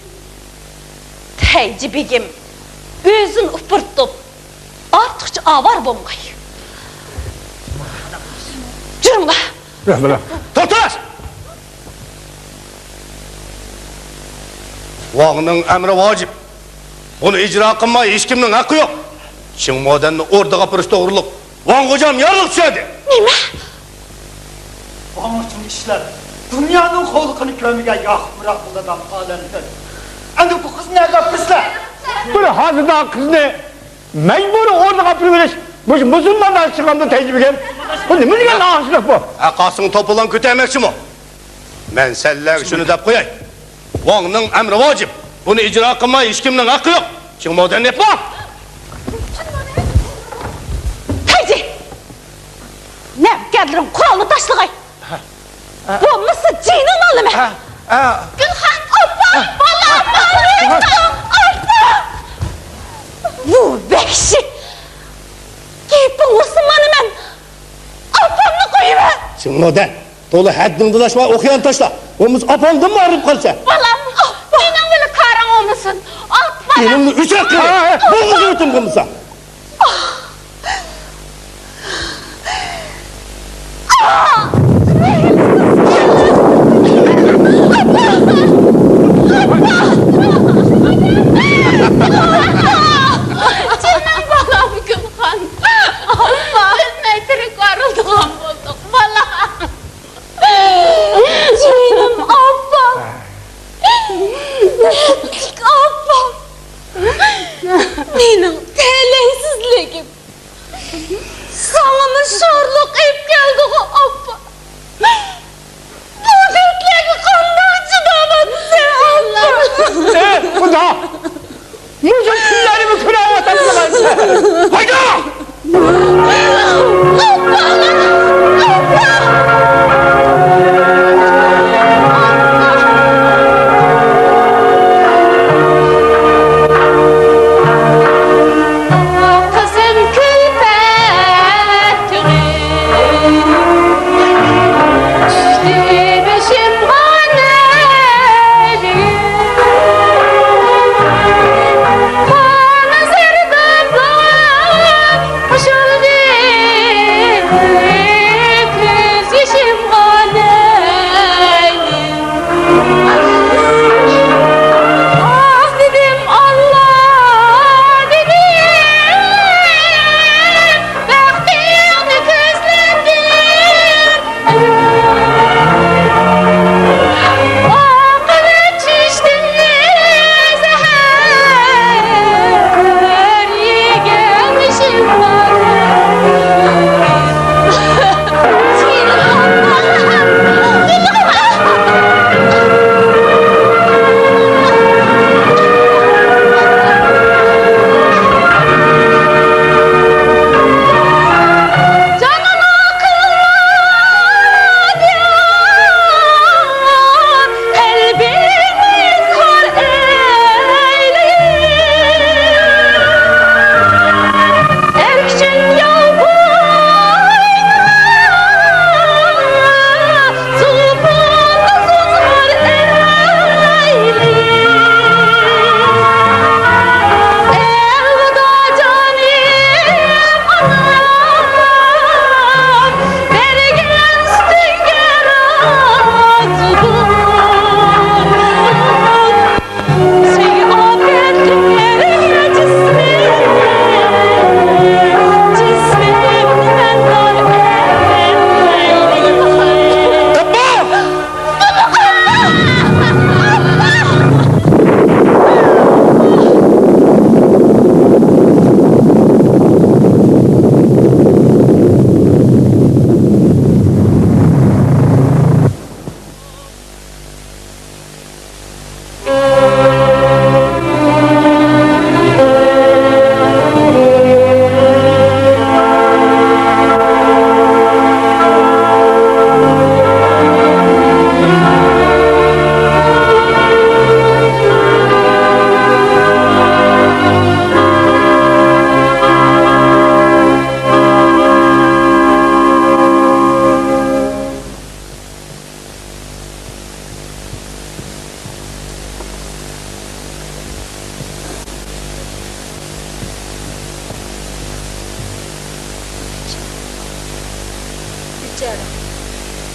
تەيجى بېگىم ئۆزىنى ئۇپرىتىپ، ئارتۇقچە ئاۋارە بولمىغاي. جۈرۈڭلار. رەھمەت. توختاش! ۋاڭنىڭ ئەمرى ۋاجىپ. بۇنى ئىجرا قىلماي ھېچكىمنىڭ ھەققى يوق. چىڭمادەننى ئوردىغا ئاپىرىش توغرۇلۇق ۋاڭ غوجام يارلىق چۈشۈردى. نېمە؟ ۋاڭ ئۈچۈن ئىشلەپ، دۇنيانىڭ قوللۇقىنى كۆرمىگەن ياقۇپ مىراقۇللادام ئالەمدىن. ئەمدى بۇ قىزنى نەگە ئاپىرىسىلەر؟ بىر ھازىدا قىزنى مەجبۇرىي ئوردىغا ئاپىرىۋېلىش، مۇشۇ مۇسۇلمانلار چىقامدا تەيجىپ كەلگەن. بۇ نېمە دېگەن ئاڭسىزلىق بۇ؟ ھە، قاسىڭ توپىلاڭ كۆتەرمەكچىمۇ؟ مەن سەنلەرگە شۇنى دەپ قوياي. ۋاڭنىڭ ئەمرى ۋاجىپ. بۇنى ئىجرا قىلماي ھېچكىمنىڭ ھەققى يوق. چىڭمادەن نېپا! تەيجى! نەۋكەرلىرىڭ قورالنى تاشلىغاي! بولمىسا جېنىڭنى ئالىمەن! گۈلخان! ئاپا! بالام! بالام! ئاپا! ۋۇ ۋەھشىي! گېپىڭ بولسا مانا مەن ئاپامنى قويۇۋەر! چىڭمادەن! تولا ھەددىڭدىن ئاشما، ئوقيان تاشلا. بولمىسا ئاپاڭدىنمۇ ئايرىلىپ قالىسەن. بالام، مېنىڭ بىلەن كارىڭ بولمىسۇن. ئاپا! ئېلىڭنى ئۆچۈرۈپ قىل. بوغۇزۇڭنى تىڭغىمىسا.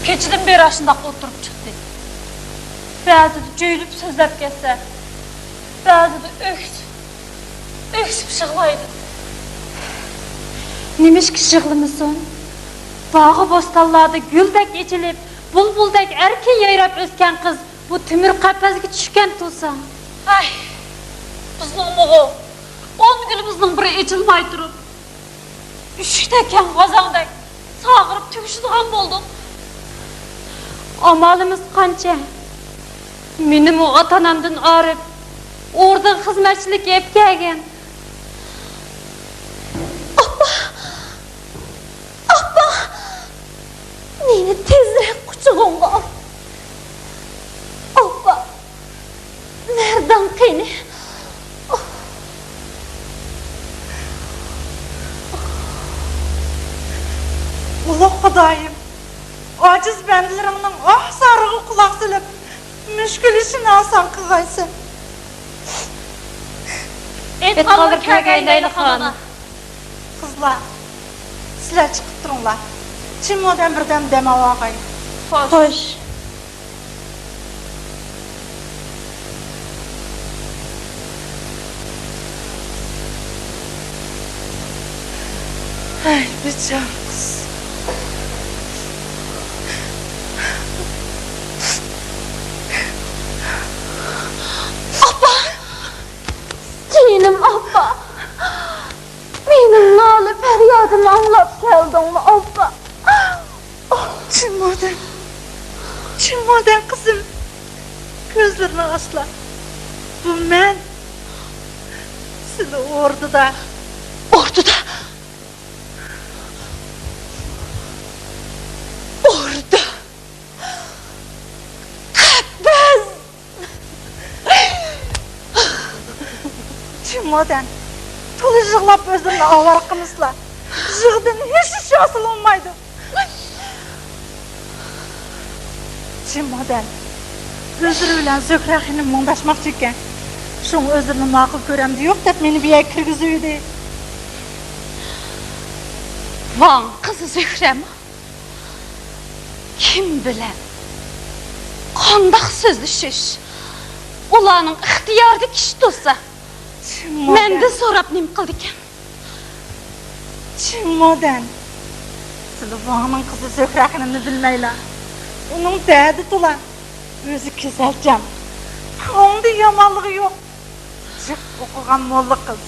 كېچىدىن بېرى ئاشۇنداق ئولتۇرۇپ چىقتى. بەزىدە جۆيلۈپ سۆزلەپ كەتسە، بەزىدە ئۆكسۈپ، ئۆكسۈپ يىغلايدۇ. نېمىشقا يىغلىمىسۇن؟ باغۇ بوستانلاردا گۈلدەك ئېچىلىپ، بۇلبۇلدەك ئەركىن يايراپ ئۆسكەن قىز بۇ تۆمۈر قەپەسكە چۈشكەن تۇرسا. ھەي، بىزنىڭمۇغۇ ئون گۈلىمىزنىڭ بىرى ئېچىلماي تۇرۇپ، ئۈششۈك تەگكەن غازاڭدەك ساغىرىپ تۈگىشىدىغان بولدۇق. ئامالىمىز قانچە؟ مېنىمۇ ئاتا-ئانامدىن ئايرىپ، ئوردىغا خىزمەتچىلىككە ئېلىپ كەلگەن. ئاپا! ئاپا! مېنى تېزرەك قۇچىقىڭغا ئال. ئاپا! مەردان قېنى؟ ئۇلۇغ خۇدايىم، ئاجىز بەندىلىرىڭنىڭ ئاھ-زارىغا قۇلاق سېلىپ، مۈشكۈل ئىشىنى ئاسان قىلغايسەن. ئېيتقانلىرى كەلگەيلەيلى خان. قىزلار، سىلەر چىقىپ تۇرۇڭلار. چىممودەن بىردەم دەم ئالالاي. خوش. خوش. ھەي، بىچارە قىز. ئاپا! جېنىم ئاپا! مېنىڭ نالە پەريادىمنى ئاڭلاپ كەلدىڭمۇ، ئاپا؟ چىممودەن، چىممودەن قىزىم، كۆزلىرىنى ئاچلا. بۇ مەن. سىلى ئوردىدا. ئوردىدا؟ ئوردا. قەپەس! چىممودەن، تولا يىغلاپ ئۆزلىرىنى ئاۋارە قىلمىسىلا، يىغىدىن ھېچ ئىش ھاسىل بولمايدۇ. چىممودەن، ئۆزلىرى بىلەن زۆھرە خېنىم مۇڭداشماقچى ئىكەن. شۇڭا ئۆزلىرىنى ماقۇل كۆرەمدۇ يوق دەپ مېنى بۇ يەرگە كىرگۈزۈۋىدى. ۋاڭ قىزى زۆھرەمۇ؟ كىم بىلەن قانداق سۆزلىشىش ئۇلارنىڭ ئىختىيارىدىكى ئىش تۇرسا، مەندىن سوراپ نېمە قىلىدىكەن؟ چىممودەن، سىلى ۋاڭنىڭ قىزى زۆھرە خېنىمنى بىلمەيلا. ئۇنىڭ دەردى تولا، ئۆزى گۈزەلچان، كۆڭلىدە يامانلىقى يوق. جىق ئوقۇغان موللا قىز.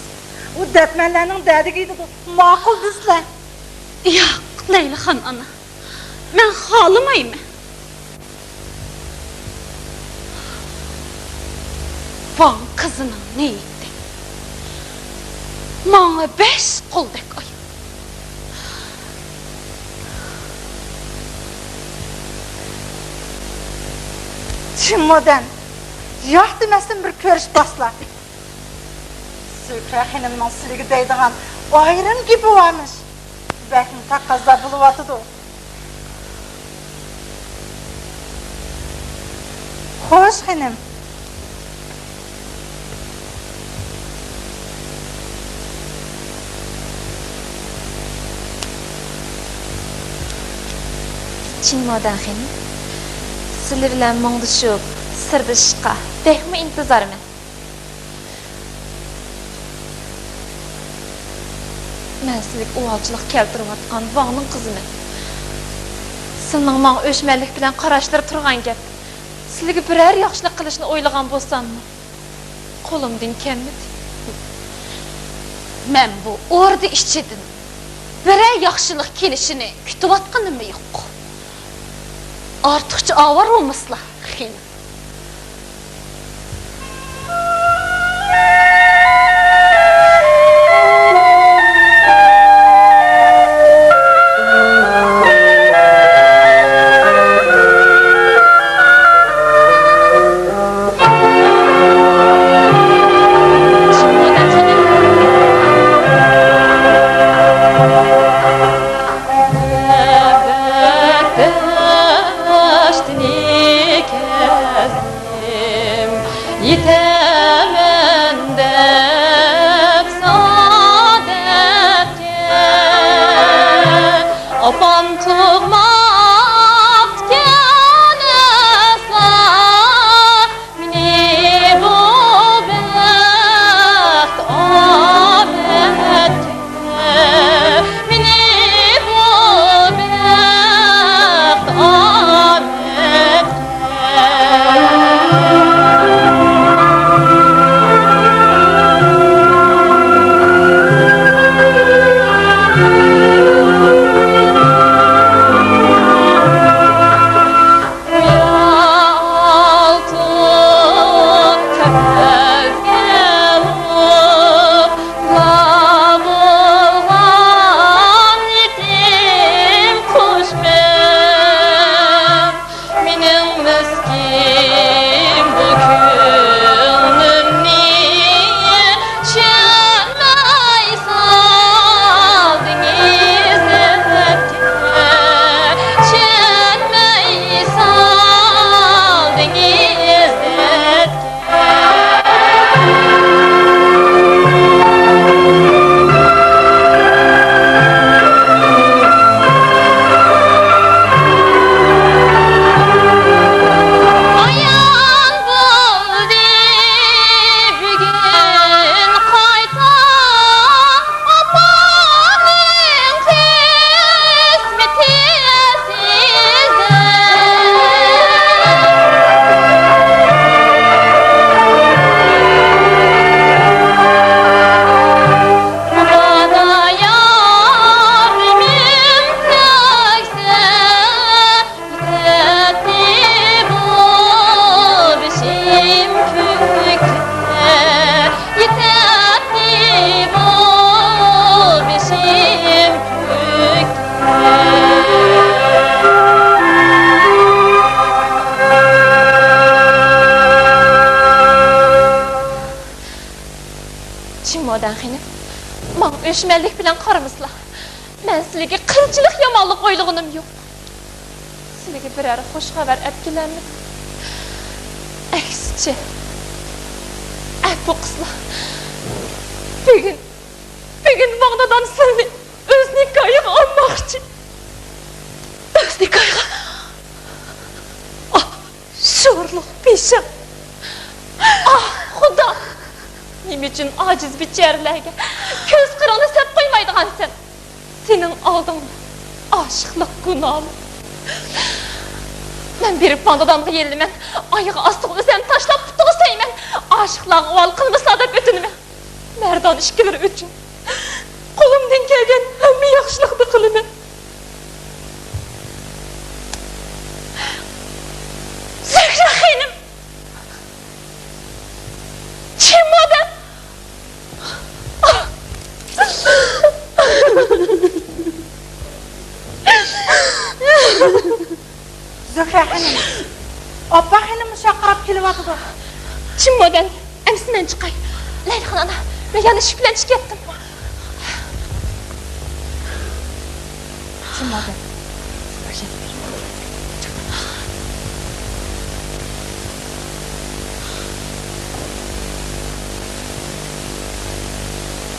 ئۇ دەرمەنلەرنىڭ دەردىگە يېتىدۇ. ماقۇل دېسىلە. ياق، لەيلىخان ئانا. مەن خالىمايمەن. ۋاڭ قىزىنىڭ نىيىتى ماڭا بەش قولدەك ئايان. چىممودەن، ياق دېمەستىن بىر كۆرۈشۈپ باقسىلا. زۆھرە خېنىمنىڭ سىلىگە دەيدىغان ئايرىم گېپى بارمىش. بەكمۇ تەقەززا بولۇۋاتىدۇ. خوش، خېنىم. چىممودەن خېنىم، سىلى بىلەن مۇڭدىشىپ، سىردىشىشقا بەكمۇ ئىنتىزارمەن. مەن سىلىگە ئۇۋالچىلىق كەلتۈرۈۋاتقان ۋاڭنىڭ قىزىمەن. سىلىنىڭ ماڭا ئۆچمەنلىك بىلەن قاراشلىرى تۇرغان گەپ. سىلىگە بىرەر ياخشىلىق قىلىشنى ئويلىغان بولساممۇ، قولۇمدىن كەلمىدى. مەن بۇ ئوردا ئىچىدىن بىرەر ياخشىلىق كېلىشىنى كۈتۈۋاتقىنىممۇ يوق. ئارتۇقچە ئاۋارە بولمىسىلا، خېنىم. ئۆچمەنلىك بىلەن قارىمىسىلا، مەن سىلىگە قىلچىلىق يامانلىق ئويلىغىنىم يوق. سىلىگە بىرەر خوش خەۋەر ئەپ كېلەلمىدىم. ئەكسىچە، ئەپۇ قىلسىلا، بۈگۈن، بۈگۈن ۋاڭ دادام سىلنى ئۆز نىكاھىغا ئالماقچى. ئۆز نىكاھىغا؟ ئاھ، شورلۇق بېشىڭ! ئاھ، خۇدا! نېمە ئۈچۈن ئاجىز بىچارىلەرگە كۆز قىرىڭنى سەپ قويمايدىغانسەن؟ سېنىڭ ئالدىڭدا ئاشىقلىق گۇناھلىق. مەن بېرىپ ۋاڭ دادامغا يېلىنىمەن، ئايىغى ئاستىغا ئۆزەمنى تاشلاپ پۇتىغا سۆيىمەن، ئاشىقلارغا ئۇۋال قىلمىسىلا دەپ ئۆتۈنىمەن. مەردان ئىككىلىرى ئۈچۈن قولۇمدىن كەلگەن ھەممە ياخشىلىقنى قىلىمەن. زۆھرە خېنىم! چىمودەن! زۆھرە خېنىم! ئاپا خېنىم مۇشۇ ياققا قاراپ كېلىۋاتىدۇ. چىمودەن! ئەمىسە مەن چىقاي. لەيلىخان ئانا، مەن يەنە ئىش بىلەن چىقىپ كەتتىم. چىمودەن.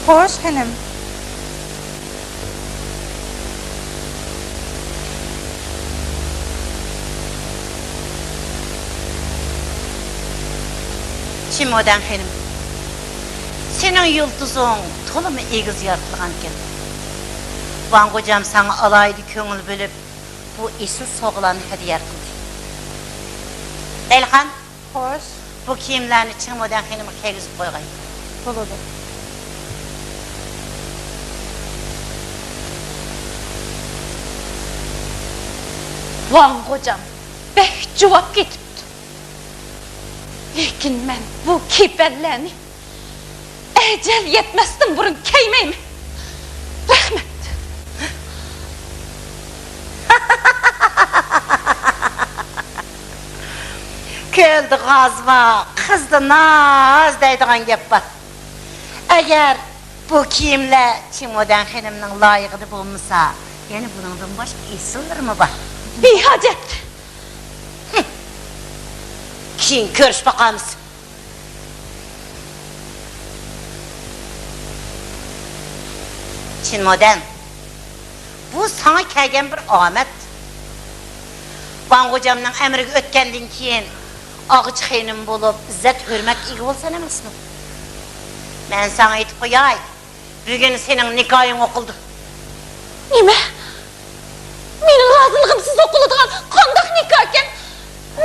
خوش، خېنىم. چىمودەن خېنىم، سېنىڭ يۇلتۇزۇڭ تولىمۇ ئېگىز يارىتىلغانىكەن. ۋاڭ غوجام ساڭا ئالاھىدە كۆڭۈل بۆلۈپ، بۇ ئېسىل سوۋغىلارنى ھەدىيە قىلدى. لەيلىخان، خوش. بۇ كىيىملەرنى چىڭمودەن خېنىمغا كىيگۈزۈپ قويغاي. بولىدۇ. ۋاڭ غوجام بەك جۇۋاپ كېتىپتۇ. لېكىن مەن بۇ كېپەنلەرنى ئەجەل يەتمەستىن بۇرۇن كىيمەيمەن. رەھمەت. كۆلدە غاز بار، قىزدا ناز دەيدىغان گەپ بار. ئەگەر بۇ كىيىملەر چىمودەن خېنىمنىڭ لايىقىدا بولمىسا، يەنە بۇنىڭدىن باشقا ئېسىللىرىمۇ بار. بىھاجەت. كېيىن كۆرۈشۈپ باقارمىز. چىن مودەن، بۇ ساڭا كەلگەن بىر ئامەت. ۋاڭ غوجامنىڭ ئەمرىگە ئۆتكەندىن كېيىن، ئاغىچى خېنىم بولۇپ، ئىززەت-ھۆرمەتكە ئىگە بولىسەن ئەمەسمۇ؟ مەن ساڭا ئېيتىپ قوياي، بۈگۈن سېنىڭ نىكاھىڭ ئوقۇلىدۇ. نېمە؟ مېنىڭ رازىلىقىمسىز ئوقۇلىدىغان قانداق نىكاھكەن؟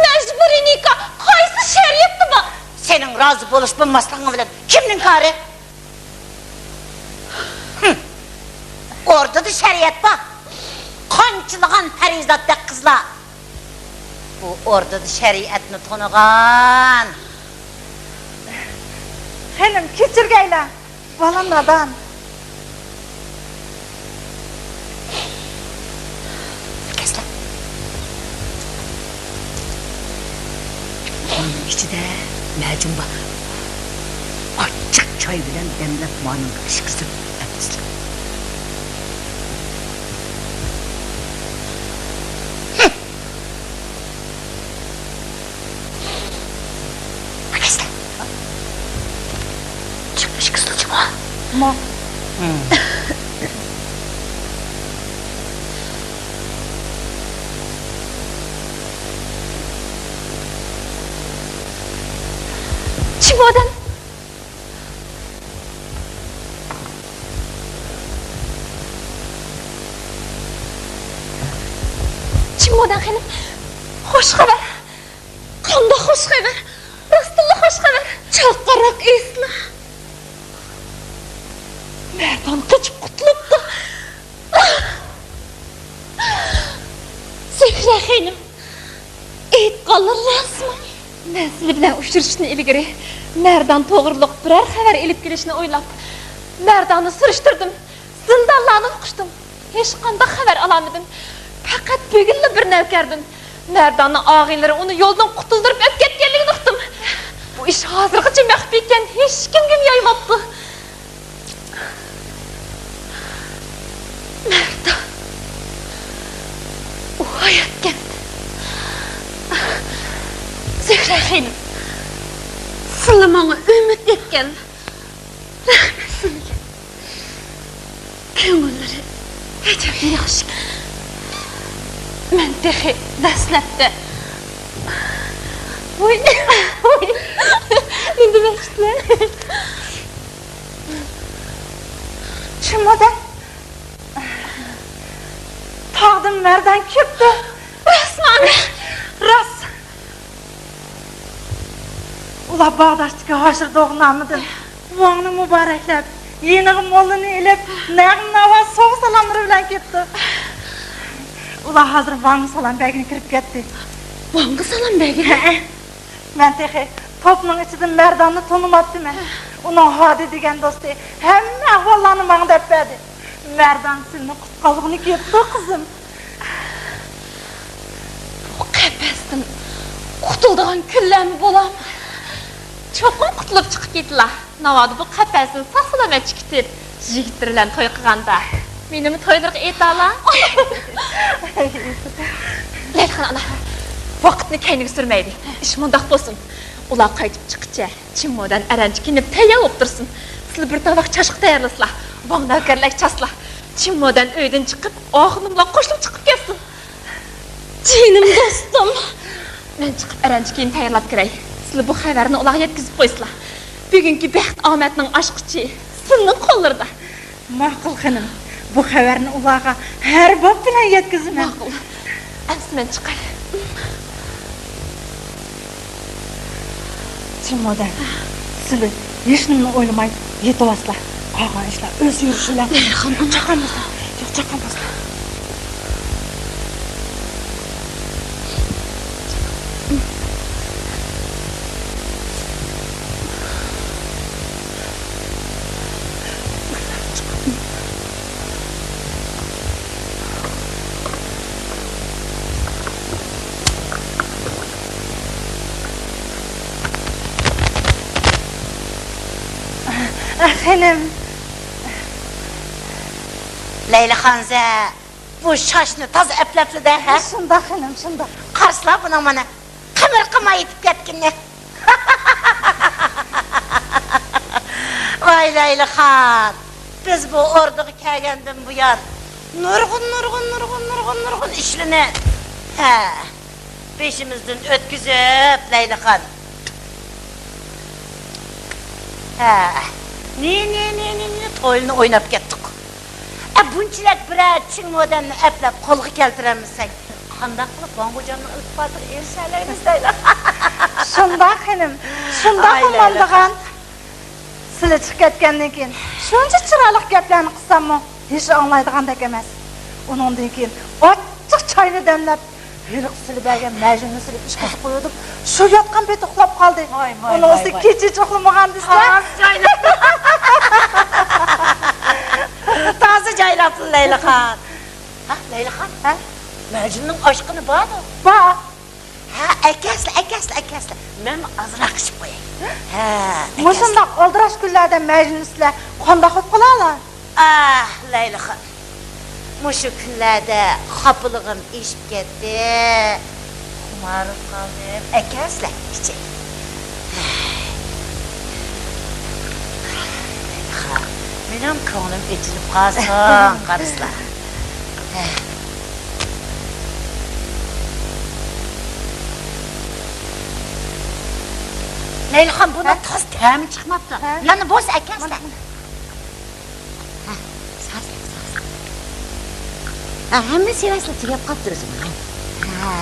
مەجبۇرىي نىكاھ قايسى شەرىئەتتە بار؟ سېنىڭ رازى بولۇش بولماسلىقىڭ بىلەن كىمنىڭ كارى؟ ھىم. ئوردىدا شەرىئەت بار. قانچىلىغان پەرىزاتتەك قىزلار بۇ ئوردىدا شەرىئەتنى تونۇغان. خېنىم، كەچۈرگەيلا. بالا نادان. كەسلە. ئۇنىڭ ئىچىدە مەجۈن بار. ئاچچىق چاي بىلەن دەملەپ، مانىڭغا ئىچكۈزۈپ ئەپسىلە. چىمودەن. چىمودەن خېنىم، خوش خەۋەر. قانداق خوش خەۋەر؟ راستتىنلا خوش خەۋەر. چاقىرىق ئېيتسىلا. مەردان قېچىپ قۇتۇلۇپتۇ. زۆھرە خېنىم. ئېيتقانلىرى راستمۇ؟ مەن سىلەر بىلەن ئۇچرىشىشتىن ئىلگىرى مەردان توغرۇلۇق بىرەر خەۋەر ئېلىپ كېلىشنى ئويلاپ، مەرداننى سۈرۈشتۈردۈم، زىندانلارنى ئۇقۇشتۇم. ھېچقانداق خەۋەر ئالالمىدىم. پەقەت بۈگۈنلا بىر نەۋكەردىن مەرداننىڭ ئاغىنىلىرى ئۇنى يولدىن قۇتۇلدۇرۇپ ئۆتۈپ كەتكەنلىكىنى ئۇقتۇم. بۇ ئىش ھازىرغىچە مەخپىيكەن، ھېچكىمگىمۇ يايماپتۇ. ھاياتكەن. زۆھرە خېنىم، سىلى ماڭا ئۈمىد ئېيتكەن. رەھمەت سىلىگە. كۆڭۈللىرى ئەجەب ياخشىكەن. مەن تېخى دەسلەپتە. ۋوي، ۋوي. نېمە دېمەكچىسىلەر؟ چىممۇ دەپ؟ تاغدىن مەردان كېلىپتۇ. راستمۇ ئانا؟ راست. ئۇلار باغداشتىكى ھاشىر دوغنامىدىن ۋاڭنى مۇبارەكلەپ، يېنىغا موللىنى ئېلىپ، نەغمە ناۋا، سوۋغا سالاملىرى بىلەن كېتىپتۇ. ئۇلار ھازىر ۋاڭغا سالام بەرگىلى كىرىپ كەتتى. ۋاڭغا سالام بەرگىلى؟ ھەئە. مەن تېخى توپنىڭ ئىچىدە مەرداننى تونۇماپتىمەن. ئۇنىڭ ھادى دېگەن دوستى ھەممە ئەھۋاللارنى ماڭا دەپ بەردى. مەردان سېنى قۇتقالغىلى كېتىپتۇ، قىزىم. بۇ قەپەستىن قۇتۇلىدىغان كۈنلەرمۇ بولامدۇ؟ چوقۇم قۇتۇلۇپ چىقىپ كېتىلا. ناۋادا بۇ قەپەستىن ساق-سالامەت چىقىپ كېتىپ، يىگىتلىرى بىلەن توي قىلغاندا، مېنىمۇ تويلىرىغا ئېيتالا. لەيلىخان ئانا، ۋاقىتنى كەينىگە سۈرمەيلى. ئىش مۇنداق بولسۇن. ئۇلار قايتىپ چىققىچە چىممودەن ئەرەنچە كىيىنىپ تەييار بولۇپ تۇرسۇن. سىلەر بىر تاۋاق چاشقا تەييارلىسىلا. ۋاڭ نەۋكەرلەرگە چاچسىلا. چىممودەن ئۆيدىن چىقىپ، ئاخۇنۇم بىلەن قوشۇلۇپ چىقىپ كەتسۇن. جېنىم دوستۇم. مەن چىقىپ ئەرەنچە كىيىم تەييارلاپ كىرەي. سىلەر بۇ خەۋەرنى ئۇلارغا يەتكۈزۈپ قويسىلا. بۈگۈنكى بەخت ئامەتنىڭ ئاچقۇچى سىلىنىڭ قوللىرىدا. ماقۇل خېنىم، بۇ خەۋەرنى ئۇلارغا ھەر باب بىلەن يەتكۈزىمەن. ماقۇل. ئەمسە مەن چىقاي. چىممودەن، سىلى ھېچنېمىنى ئويلىماي يېتىۋالسىلا. قالغان ئىشلار ئۆز يۈرۈشى بىلەن. لەيلىخان، چاققان بولسا. يوق، چاققان بولسا. خېنىم. لەيلىخانزە، بۇ شاشنى تازا ئەپلەپسىدە، ھە؟ شۇنداق خېنىم، شۇنداق. قارىسىلا بۇنىڭ مانا قىمىر قىلماي يېتىپ كەتكىنىنى. ۋاي لەيلىخان، بىز بۇ ئوردىغا كەلگەندىن بۇيان نۇرغۇن، نۇرغۇن، نۇرغۇن، نۇرغۇن، نۇرغۇن ئىشلىنى، ھە، بېشىمىزدىن ئۆتكۈزۈپ، لەيلىخان. ھە، نى، نى، نى، نى، نى تويلىنى ئويناپ كەتتۇق. ئە، بۇنچىلىك بىرەر چىڭمودەننى ئەپلەپ قولغا كەلتۈرەلمىسەك، قانداق قىلىپ ۋاڭ غوجامنىڭ ئىلتىپاتىغا ئېرىشەلەيمىز دەيلا. شۇنداق خېنىم، شۇنداق ئاي، بولمامدىغان. لەيلىخان. سىلى چىقىپ كەتكەندىن كېيىن شۇنچە چىرايلىق گەپلەرنى قىلساممۇ، ھېچ ئاڭلايدىغاندەك ئەمەس. ئۇنىڭدىن كېيىن ئاچچىق چاينى دەملەپ، ھېلىقى سىلى بەرگەن مەجۈننى سېلىپ ئىچكۈزۈپ قويۇۋېتىپ، شۇ ياتقان پېتى ئۇخلاپ قالدى. ۋاي، ۋاي، ئۇنىڭ ۋاي، ئۈستىگە ۋاي. كېچە ئۇخلىمىغان دېسە. تازا جايلاپسىز. تازا جايلاپسىز، لەيلىخان. ھە، لەيلىخان؟ ھە؟ مەجۈننىڭ ئاشقىنى بارمۇ؟ بار. ھە، ئەكەلسىلە، ئەكەلسىلە، ئەكەلسىلە. مەنمۇ ئازراق ئىچىپ قوياي. ھە، ئەكەلسىلە. مۇشۇنداق ئالدىراش كۈنلەردە مەجنۇنسىلەر قانداق بولۇپ قالالار؟ ئاھ، لەيلىخان. مۇشۇ كۈنلەردە خاپىلىقىم ئېشىپ كەتتى. خۇمارىپ قالدىم. ئەكەلسىلە، ئىچەي. لەيلىخان، مېنىڭ كۆڭلۈم ئېچىلىپ قالسۇن، قارىسىلا. لەيلىخان، بۇنىڭ ھە؟ تازا تەمى چىقماپتۇ. ھە؟ يەنە بولسا ئەكەلسىلە. مانا. ھە، سازلىق، سازلىق. ھە، ھەممە سېۋەسلەر تۈگەپ قاپتۇ ئۆزۈم. ھە.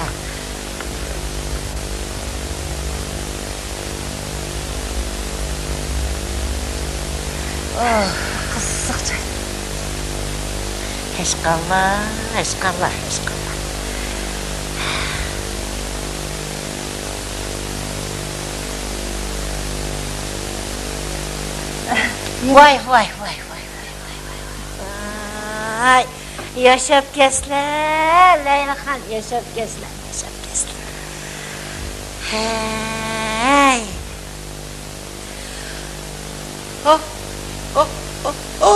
ئوھ، قىزىق چاي. ھەشقاللا، ھەشقاللا، ھەشقاللا. ۋاي، ۋاي، ۋاي، ۋاي. ۋاي، ياشاپ كەتسىلە، لەيلىخان، ياشاپ كەتسىلە، ياشاپ كەتسىلە. ھەي. ھو، ھو، ھو، ھو.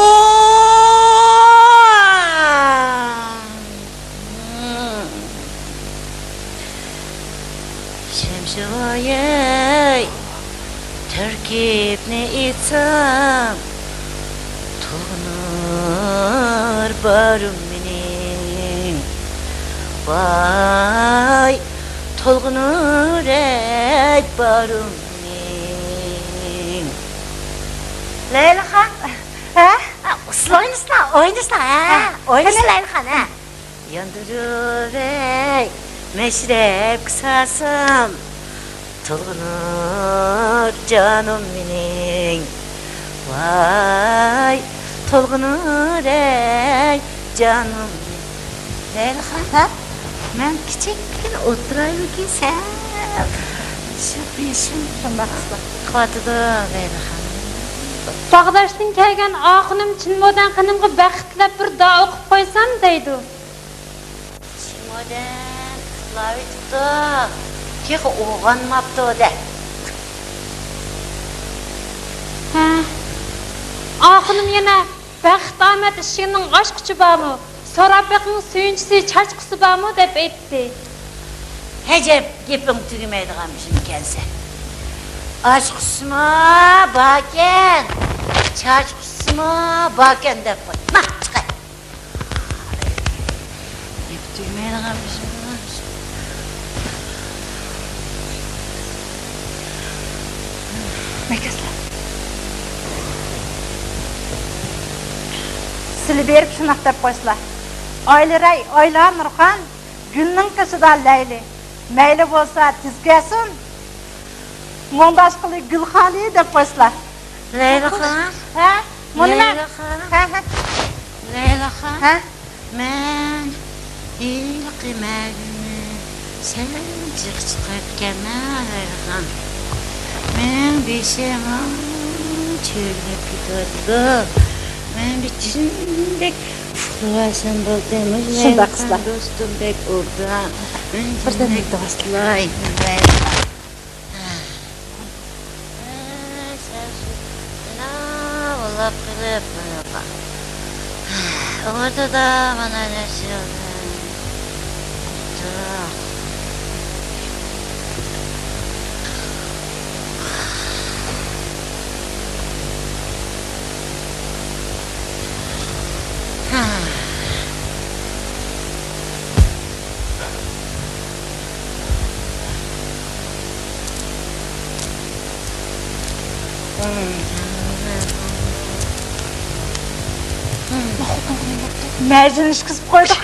گېپىنى ئېيتسام، تولغىنار باھارىم مېنىڭ. ۋاي، تولغىنار ئەي باھارىم مېنىڭ. لەيلىخان. ھە؟ ئۇسسۇل ئوينىسىلا، ئوينىسىلا، ھە؟ ھە. ئوينىسىلا، قېنى. لەيلىخان، ھە؟ ياندۇرۇۋەي، مەشرەپكە سالسام، تولغىنار جانىم مېنىڭ. ۋاي، تولغىنار ئەي جانىم مېنىڭ. لەيلىخان، ھە؟ مەن كىچىككىنە ئولتۇرايمىكىن سەل؟ شۇ بېشىم شۇنداق قىلىۋاتىدۇ، لەيلىخان. باغداشتىن كەلگەن ئاخۇنۇم چىن مودەن خېنىمغا بەخت تىلەپ بىر دۇئا ئوقۇپ قويسام دەيدۇ. شىمودەن ئۇخلاۋېتىپتۇ. تېخى ئويغانماپتۇ دە. ھە. ئاخۇنۇم يەنە، «بەخت ئامەت ئىشىكنىڭ ئاچقۇچى بارمۇ؟ سوراپ بېقىڭ، سۈيۈنچىسى، چاچقۇسى بارمۇ؟» دەپ ئېيتتى. ھەجەپ، گېپىڭ تۈگىمەيدىغان مۇشۇنىكەنسەن. ئاچقۇچىسىمۇ باركەن، چاچقۇچىسىمۇ باركەن دەپ قوي. ما، چىقاي. گېپى تۈگىمەيدىغان بىر ئىش. مەكەسلەر. سىلى بېرىپ شۇنداق دەپ قويسىلا. ئايلىراي ئايلار نۇرخان، گۈلنىڭ قېشىدا لەيلى. مەيلى بولسا تېز كەلسۇن. مۇڭداش قىلى گۈلخالى دەپ قويسىلا. لەيلىخان. ھە؟ مۇنى مەن. لەيلىخان. ھە، ھە. لەيلىخان. ھە؟ مەن ھېلىقى مەگىنى سەل جىق چىقىرىپتىكەنمەن، لەيلىخان. مېنىڭ بېشىم چۆرىلەپ كېتىۋاتىدۇ. مەن بىر جىندەك ئۇخلىۋالسام بولدى. شۇنداق لەيلىخان قىزلار. دوستۇم بەك ئوبدان. مەن بىردەم جىندەك ئۇخلاي. ئوردىدا مانا نەچچە يىلدىن. مەجىن ئىچكۈزۈپ قويدۇق.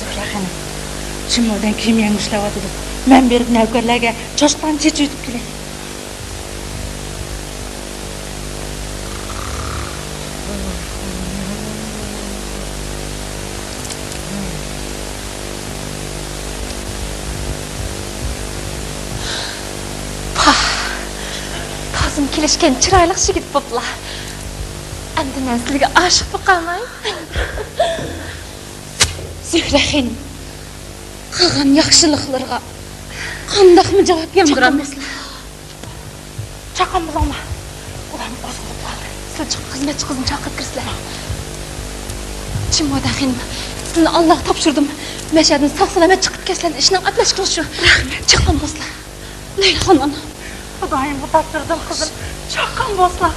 زۆھرە خېنىم، چىمودەن كىيىم يەڭگۈشلەۋاتىدۇ. مەن بېرىپ نەۋكەرلەرگە چاچلارنى چېچىۋېتىپ كېلەي. پاھ! تازىمۇ كېلىشكەن چىرايلىق يىگىت بوپلا. ئەمدى مەن سىلىگە ئاشىق بولۇپ قالماي؟ زۆھرە خېنىم، قىلغان ياخشىلىقلىرىغا قانداقمۇ جاۋاب ياندۇرالمايسىلەر؟ چاققان بولۇڭلار. ئۇلارمۇ قوزغىلىپ قالدى. سىلى چىقىپ خىزمەتچى قىزنى چاقىرىپ كىرسىلەر. چىمودەن خېنىم، سىلىنى ئاللاغا تاپشۇردۇم. مەشەدىن ساق-سالامەت چىقىپ كەلسىلەر، ئىشنىڭ ئەپلەشكىنى شۇ. رەھمەت. چاققان بولسىلا. لەيلىخان ئانا. خۇدايىمغا تاپشۇردۇم قىزىم. چاققان بولسىلا.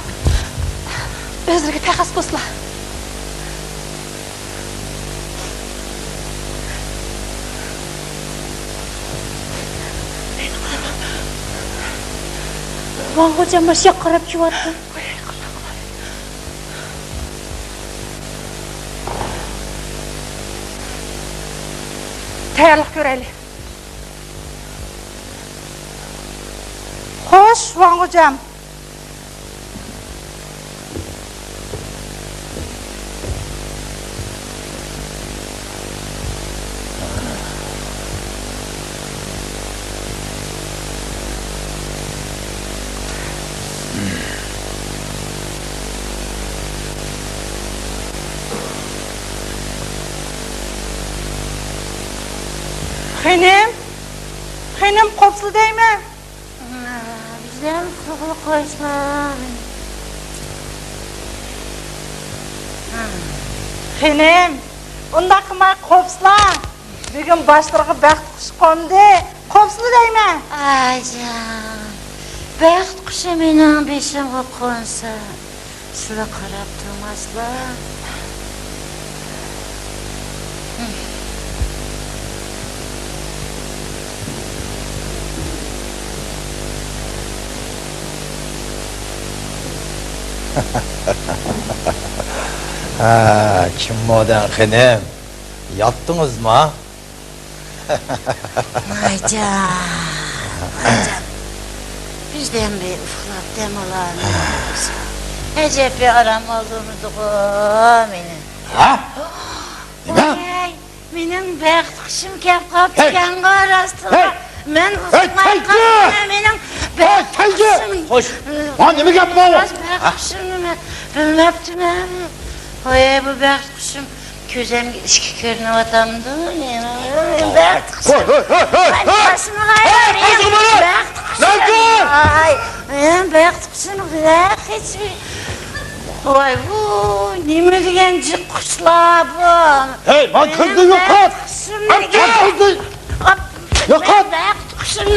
ئۆزلىرىگە تەخەس بولسىلا. ۋاڭ خوجام مانا شۇ ياققا قاراپ كېلىۋاتىدۇ. تەييارلىق كۆرەيلى. خوش، ۋاڭ خوجام. خېنىم، خېنىم، قوپسىلا دەيمەن. بىزدىن سۇغۇرۇپ قويسىلا. خېنىم، ئۇنداق قىلماي قوپسىلا. بۈگۈن باشلىرىغا بەخت قۇشى قوندى. قوپسىلا دەيمەن. ئايجان، بەخت قۇشى مېنىڭ بېشىمغا قونسا، سىلە قاراپ تۇرماسلا. ھە، چىن مودەن خېنىم، ياتتىڭىزمۇ؟ ۋايجان، ۋايجان. بىزدىن بىر ئۇخلاپ دەم ئالالمىدىمىز. ئەجەب بىر ئارام ئالدۇرمىدىغۇ مېنى. ھە؟ نېمە؟ ۋاي، مېنىڭ بەخت قۇشۇم كەپ قاپتىكەنغۇ راستلا. ھەي! مەن ئۇخلىماي قالدىم، مېنىڭ بەخت قۇشۇم. خوش. ھە، نېمە گەپ بۇ؟ بەخت قۇشۇمنى مەن بىلمەپتىمەن. ۋاي، بۇ بەخت قۇشۇم كۆزۈمگە ئىككى كۆرۈنۈۋاتامدۇ نېمە؟ بەخت قۇشۇم. ھوي، ھوي، ھوي، ھوي، ھوي! بەخت قۇشۇم. ۋاي، مەن بەخت قۇشۇم. ۋاي، بۇ نېمە دېگەن جىق قۇشلار بۇ؟ ھەي، ماڭا كۆزدىن يوقات! بەخت قۇشۇم دېگەن. يوقات! مەن بەخت قۇشۇم.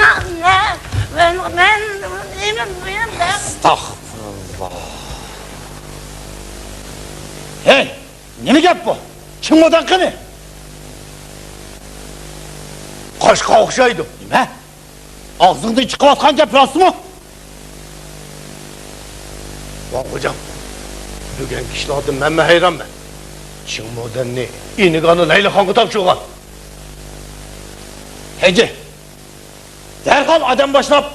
مەن، مەن، مەن، مەن بەخت. ئەستەغپۇرۇللا. ھەي! نېمە گەپ بۇ؟ چىن مودەن قېنى؟ قاشقا ئوخشايدۇ. نېمە؟ ئاغزىڭدىن چىقىۋاتقان گەپ راستمۇ؟ ۋاڭ خوجام، بۈگۈنكى ئىشلاردىن مەنمۇ ھەيرانمەن. چىن مودەننى ئىنىگانى لەيلىخانغا تاپشۇرغان. ھەيجى، دەرھال ئادەم باشلاپ،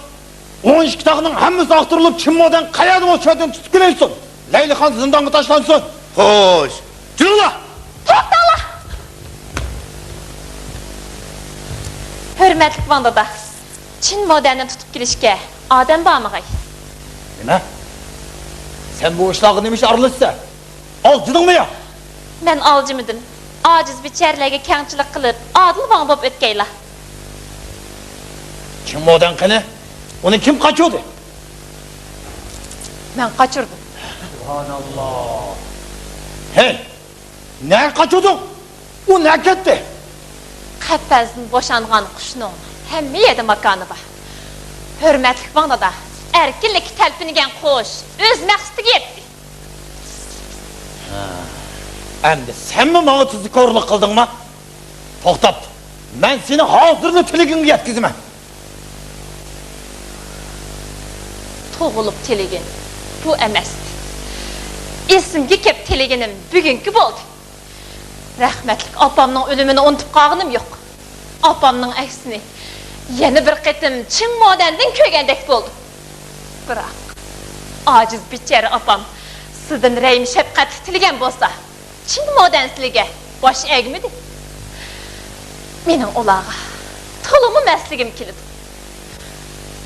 ئون ئىككى تاغنىڭ ھەممىسى ئاختۇرۇلۇپ، چىن مودەن قەيەردە بولسا شۇ يەردىن تۇتۇپ كېلىنسۇن. لەيلىخان زىندانغا تاشلانسۇن. خوش. جۇرۇڭلار! توختاڭلار! ھۆرمەتلىك ۋاڭ دادا، چىن مودەننى تۇتۇپ كېلىشكە ئادەم بارمىغاي؟ نېمە؟ سەن بۇ ئىشلارغا نېمە ئۈچۈن ئارىلىشىسەن؟ ئالجىدىڭمۇ يا؟ مەن ئالجىمىدىم. ئاجىز بىچارىلەرگە كەڭچىلىك قىلىپ، ئادىل ۋاڭ بولۇپ ئۆتكەيلا. چىن مودەن قېنى؟ ئۇنى كىم قاچۇردى؟ مەن قاچۇردۇم. سۇبھاناللا. ھەي، نەگە قاچۇردۇڭ؟ ئۇ نەگە كەتتى؟ قەپەستىن بوشانغان قۇشنىڭ ھەممە يەردە ماكانى بار. ھۆرمەتلىك ۋاڭ دادا، ئەركىنلىككە تەلپۈنگەن قۇش ئۆز مەقسىتىگە يەتتى. ھە، ئەمدى سەنمۇ ماڭا تۇزكورلۇق قىلدىڭما؟ توختاپ، مەن سېنى ھازىرلا تىلىگىڭگە يەتكۈزىمەن. تۇغۇلۇپ تىلىگىن بۇ ئەمەستى. ئېسىمگە كەپ تىلىگىنىم بۈگۈنكى بولدى. رەھمەتلىك ئاپامنىڭ ئۆلۈمىنى ئۇنتۇپ قالغىنىم يوق. ئاپامنىڭ ئەكسىنى يەنە بىر قېتىم چىڭ مودەندىن كۆرگەندەك بولدۇم. بىراق، ئاجىز بىچارە ئاپام سىزدىن رەھىم-شەپقەتلىك تىلىگەن بولسا، چىن مودەن سىلىگە باش ئەگمىدى. مېنىڭ ئۇلارغا تولىمۇ مەستلىگىم كېلىدۇ.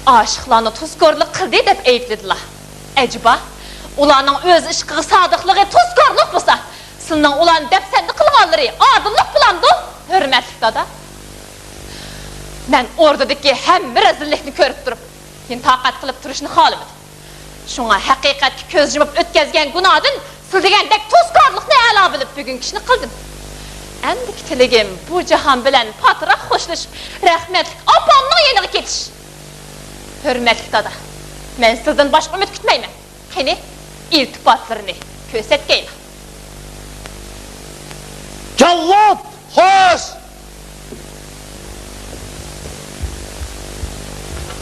ئاشىقلارنى تۇزكورلۇق قىلدى دەپ ئەيىبلىدىلا. ئەجەبا، ئۇلارنىڭ ئۆز ئىشقىغا سادىقلىقى تۇزكورلۇق بولسا، سىلىنىڭ ئۇلارنى دەپسەندە قىلغانلىرى ئادىللىق بولامدۇ، ھۆرمەتلىك دادا؟ مەن ئوردىدىكى ھەممە رەزىللىكنى كۆرۈپ تۇرۇپ، يەنە تاقەت قىلىپ تۇرۇشنى خالىمىدىم. شۇڭا ھەقىقەتكە كۆز يۇمۇپ ئۆتكەزگەن گۇناھتىن سىز دېگەندەك تۇزكورلۇقنى ئەلا بىلىپ، بۈگۈنكى ئىشنى قىلدىم. ئەمدىكى تىلىكىم بۇ جاھان بىلەن پاتراق خوشلىشىپ، رەھمەتلىك ئاپامنىڭ يېنىغا كېتىش. ھۆرمەتلىك دادا، مەن سىزدىن باشقا ئۈمىد كۈتمەيمەن. قېنى، ئىلتىپاتلىرىنى كۆرسەتكەيلا. جاللات! خوش!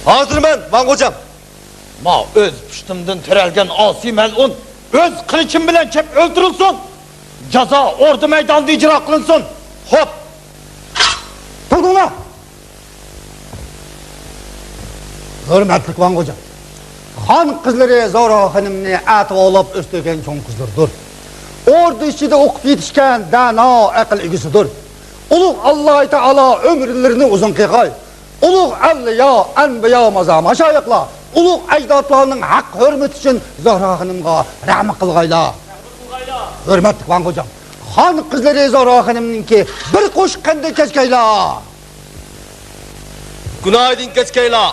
ھازىرمەن، ماڭغۇجام. ما ئۆز پۇشتۇمدىن تىرەلگەن ئاسىي مەلئۇن ئۆز قىلىچىم بىلەن كەپ ئۆلتۈرۈلسۇن! جازا ئوردا مەيدانىدا ئىجرا قىلىنسۇن! خوپ! تۇردۇڭلار! ھۆرمەتلىك ۋاڭ خوجا! خان قىزلىرى زورا خېنىمنى ئەتىۋارلاپ ئۆستۈرگەن چوڭ قىزلىرىدۇر. ئوردا ئىچىدە ئوقۇپ يېتىشكەن دانا ئەقىل ئىگىسىدۇر. ئۇلۇغ ئاللاھ تائالا ئۆمۈرلىرىنى ئۇزۇن قىلغاي. ئۇلۇغ ئەۋلىيا، ئەنبىيا، مازار ماشايىخلار ئۇلۇغ ئەجدادلارنىڭ ھەق ھۆرمىتى ئۈچۈن زەھرا خېنىمغا رەھمەت قىلغايلا. ھۆرمەتلىك ۋاڭ غوجام، خان قىزلىرى زەھرا خېنىمنىڭكى بىر قوشۇق قېنىدىن كەچكەيلا. گۇناھىدىن كەچكەيلا.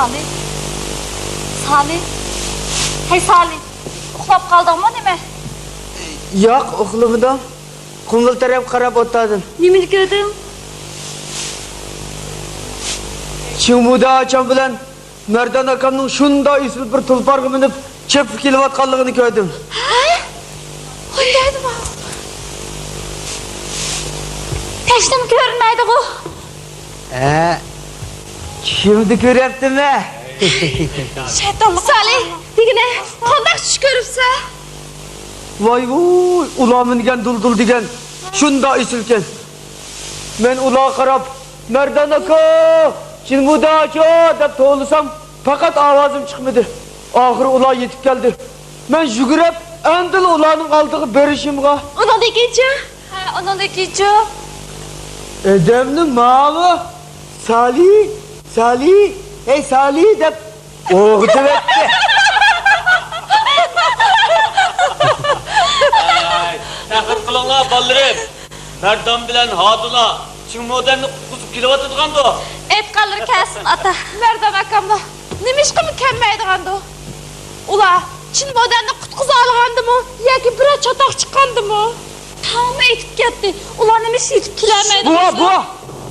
سالى، سالى، ھەي سالى، ئۇخلاپ قالدىڭمۇ نېمە؟ ياق، ئۇخلىمىدىم. قۇمۇل تەرەپكە قاراپ ئولتۇردۇم. نېمىنى كۆردۈڭ؟ چىڭمۇدا ئاچام بىلەن مەردان ئاكامنىڭ شۇنداق ئېسىل بىر تۇلپارغا مىنىپ چېپىپ كېلىۋاتقانلىقىنى كۆردۈم. ھە؟ قانداقمۇ؟ تەشنىمۇ كۆرۈنمەيدىغۇ. ھە، چۈشۈمدە كۆرۈپتىمەن. شەيتانلىق. سالى، دېگىنە، قانداق چۈش كۆرۈپسەن؟ ۋاي ۋۇي، ئۇلار مىنگەن دۇلدۇل دېگەن شۇنداق ئېسىلكەن. مەن ئۇلارغا قاراپ، مەردان ئاكا، چىنمۇدا ئاچا دەپ توۋلىسام، پەقەت ئاۋازىم چىقمىدى. ئاخىرى ئۇلار يېتىپ كەلدى. مەن يۈگۈرۈپ ئەمدىلا ئۇلارنىڭ ئالدىغا بېرىشىمغا. ئۇنىڭدىن كېيىنچۇ؟ ھە، ئۇنىڭدىن كېيىنچۇ؟ ئادەمنى ماۋۇ سالى، سالى، ھەي سالى دەپ ئويغىتىۋەتتى. ئەي، تەخىر قىلىڭلار، بالىلىرىم. مەردان بىلەن ھادىلا چىڭمۇدەننى قۇتقۇزۇپ كېلىۋاتىدىغاندۇ؟ ئېيتقانلىرى كەلسۇن، ئاتا. مەردان ئاكاملا نېمىشقىمۇ كەلمەيدىغاندۇ؟ ئۇلار چىنمۇدەننى قۇتقۇزالىغاندىمۇ ياكى بىرەر چاتاق چىققاندىمۇ؟ تاڭمۇ ئېتىپ كەتتى. ئۇلار نېمىشقا يېتىپ كېلەلمەيدۇ؟ بوۋا، بوۋا!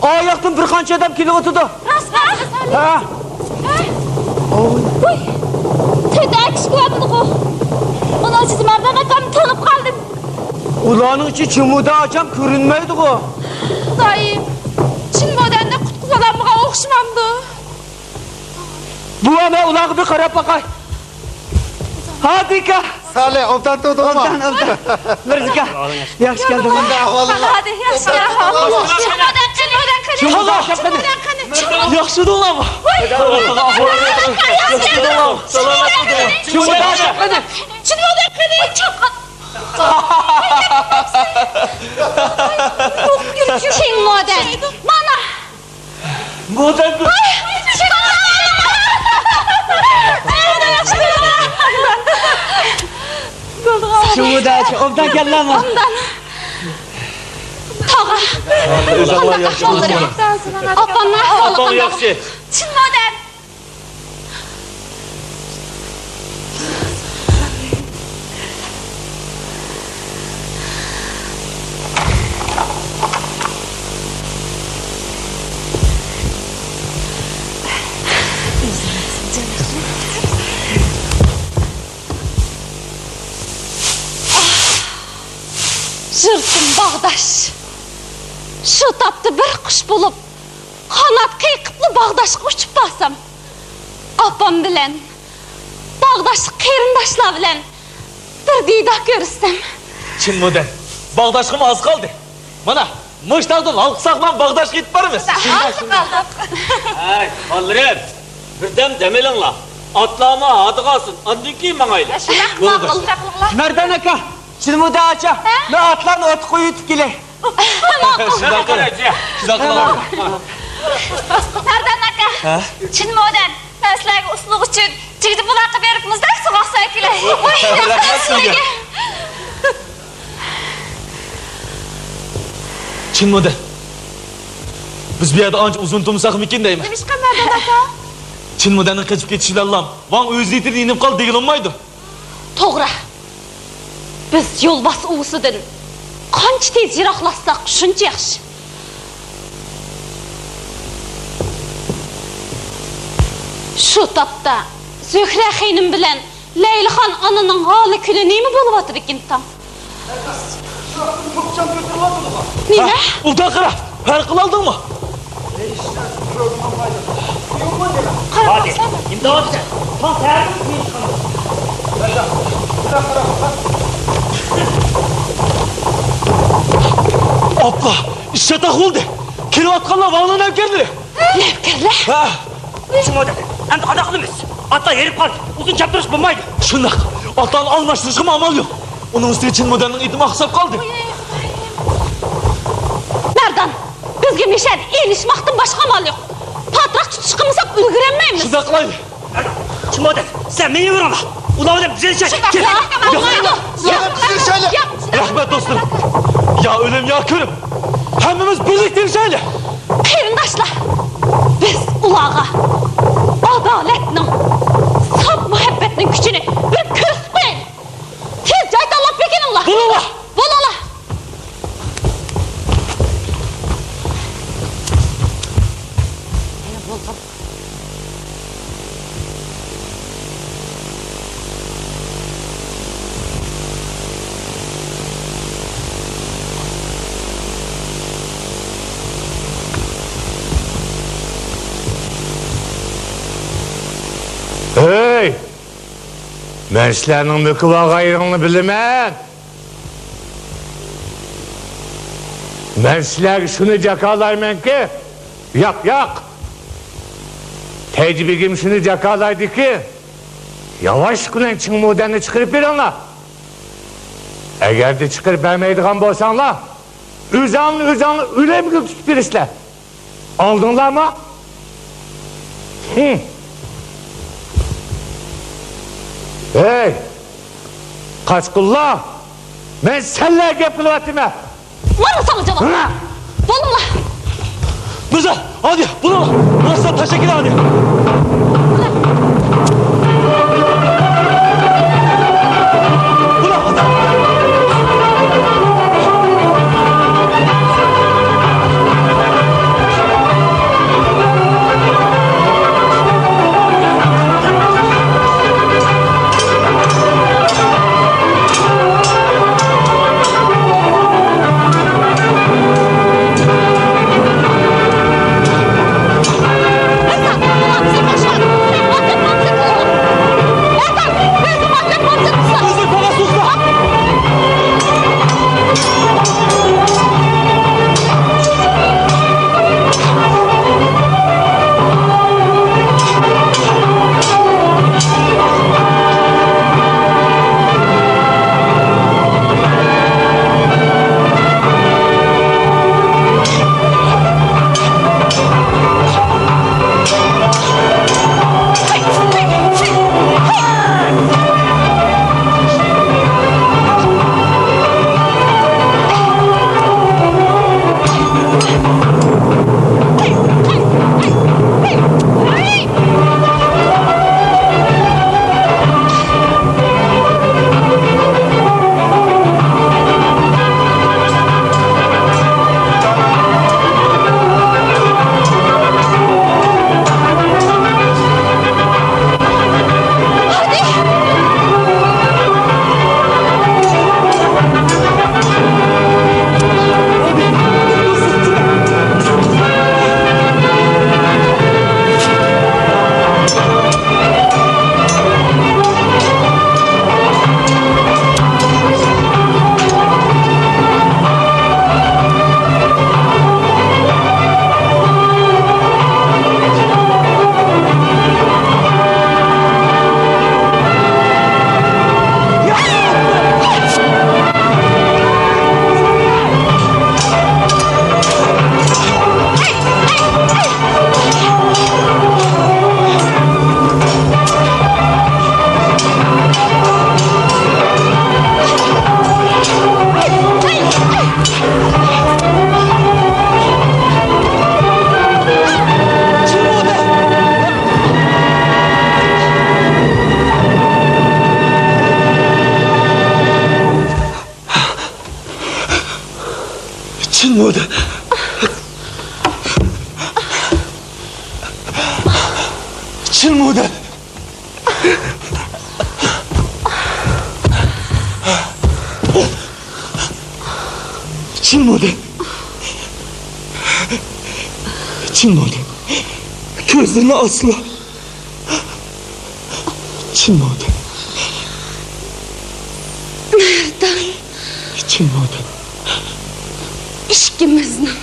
ئاياقتىن بىر قانچە ئادەم كېلىۋاتىدۇ. راستمۇ؟ ھە. ھە؟ ۋۇي! تۆت ئەكىشىپ كېلىۋاتىدىغۇ. ئۇنىڭ ئىچىدە مەردان ئاكامنى تونۇپ قالدىم. ئۇلارنىڭ ئىچى چىمۇدا ئاچام كۆرۈنمەيدىغۇ. خۇدايىم، چىمۇدەننى قۇتقۇزالمىغان ئوخشىمامدۇ؟ بوۋا، مەن ئۇلارغا بىر قاراپ باقاي. ھادىكا! سالى، ئوبدان تۇردۇڭمۇ؟ ئوبدان، ئوبدان. مىرزىكا، ياخشى كەلدىڭمۇ؟ ھادى، ياخشى كەلدىڭ. ياخشى تۇردۇڭلارمۇ؟ ياخشى تۇردۇڭلارمۇ؟ سالامەت تۇردۇڭلارمۇ؟ چىمۇدەن! مانا! مۇدەن بىر. شۇمۇدا ئوبدان كەلدىڭمۇ؟ ئوبدان. تاغا. ئۆزۈڭلار ياخشى بولسۇن. ئاپامنىڭ ئەھۋالى قانداق؟ ياخشى. چىمۇدەن. يىرتىم باغداش. شۇ تاپتا بىر قۇش بولۇپ، قانات قېقىپلا باغداشقا ئۇچۇپ بارسام، ئاپام بىلەن، باغداشلىق قېرىنداشلار بىلەن بىر دىدار كۆرۈشسەم، چىن مودەن، باغداشقىمۇ ئاز قالدى. مانا، مۇشۇ تاغدىن ھالقىساقلا باغداشقا يېتىپ بارىمىز. ھەي، بالىلىرىم، بىردەم دەم ئېلىڭلار. ئاتلارمۇ ھادىغا ئالسۇن، ئاندىن كېيىن ماڭايلى. شۇنداق، ماقۇل. مەردان ئاكا، چىن مودەن ئاچا، ھە؟ مەن ئاتلارنى ئوتقا قويۇۋېتىپ كېلەي. شۇنداق قىلىڭ. شۇنداق قىلىڭ. مەردان ئاكا، ھە؟ چىن مودەن، مەن سىلەرگە ئۇسلۇق ئۈچۈن جىگدە بۇلاققا بېرىپ مۇزدەك سۇ ئاقسا كېلەي. ۋاي، رەھمەت سىلەرگە. چىن مودەن، بىز بۇ يەردە ئانچە ئۇزۇن تۇرمىساقمىكىن دەيمەن. نېمىشقا، مەردان ئاكا؟ چىن مودەننىڭ قېچىپ كېتىشى بىلەنلا ۋاڭ ئۆز نىيىتىدىن يېنىپ قالدى دېگىلى بولمايدۇ. توغرا. بىز يولۋاس ئۇۋىسىدىن قانچە تېز يىراقلاشساق، شۇنچە ياخشى. شۇ تاپتا زۆھرە خېنىم بىلەن لەيلىخان ئانىنىڭ ھالى-كۈنى نېمە بولۇۋاتىدىكىن تاڭ؟ نېمە؟ ھە، ئۇدا قارا، پەرق قىلالدىڭمۇ؟ ھادى، ئىمدادى، تاڭ سەھەردىن كېيىن چىقىمىز. ئاپلا، ئىش چاتاق بولدى. كېلىۋاتقانلار ۋاڭنىڭ نەۋكەرلىرى. نەۋكەرلەر؟ ھە. چىن مودەن، ئەمدى قانداق قىلىمىز؟ ئاتلار ھېرىپ قالدى. ئۇزۇن چاپتۇرۇش بولمايدۇ. شۇنداق. ئاتلارنى ئالماشتۇرۇشقىمۇ ئامال يوق. ئۇنىڭ ئۈستىگە چىن مودەننىڭ ئېتىمۇ ئاقساپ قالدى. مەردان، بىزگە مىشەدە ئېلىشماقتىن باشقا ئامال يوق. پاتراق تۇتۇشقا قىلمىساق ئۈلگۈرەلمەيمىز. شۇنداق قىلايلى. مەردان، چىن مودەن، سىلەر مېنى بېرىڭلار. ئۇلار بىلەن بىز ئېلىشايلى. شۇنداق. كېلىڭ. ياق، بولمايدۇ. ياق، بىز ئېلىشايلى. ياق. رەھمەت، دوستلىرىم. يا ئۆلۈم، يا كۆرۈم. ھەممىمىز بىرلىكتە ئېلىشايلى. قېرىنداشلار، بىز ئۇلارغا ئادالەتنىڭ، ساپ مۇھەببەتنىڭ كۈچىنى بىر كۆرسىتىپ قويايلى. تېز جاي تاللاپ بېكىنىڭلار. بولۇڭلار. بولۇڭلار. ھەي! مەن سىلەرنىڭ مۆكۈۋالغان يېرىڭلارنى بىلىمەن. مەن سىلەرگە شۇنى جاكارلايمەنكى، ياق، ياق. تەيجى بېگىم شۇنى جاكارلايدۇكى، ياۋاشلىق بىلەن چىن مودەننى چىقىرىپ بېرىڭلار. ئەگەردە چىقىرىپ بەرمەيدىغان بولساڭلار، ئۆزۈڭلارنى ئۆزۈڭلار ئۆلۈمگە تۇتۇپ بېرىسىلەر. ئاڭلىدىڭلارمۇ؟ ھىم. ھەي، قاچقۇنلار! مەن سەنلەرگە گەپ قىلىۋاتىمەن. مانا ساڭا جاۋاب. ھە؟ بولۇڭلار. مىرزا، ھادى، بولۇڭلار. مىرزا، تاشلاپ كېتىڭ، ھادى. چىن مودېل. چىن مودېل. چىن مودېل. چىن مودېل. كۆزلىرىنى ئاچسىلا. چىن مودېل. مەردان. چىن مودېل. ئىككىمىزنىڭ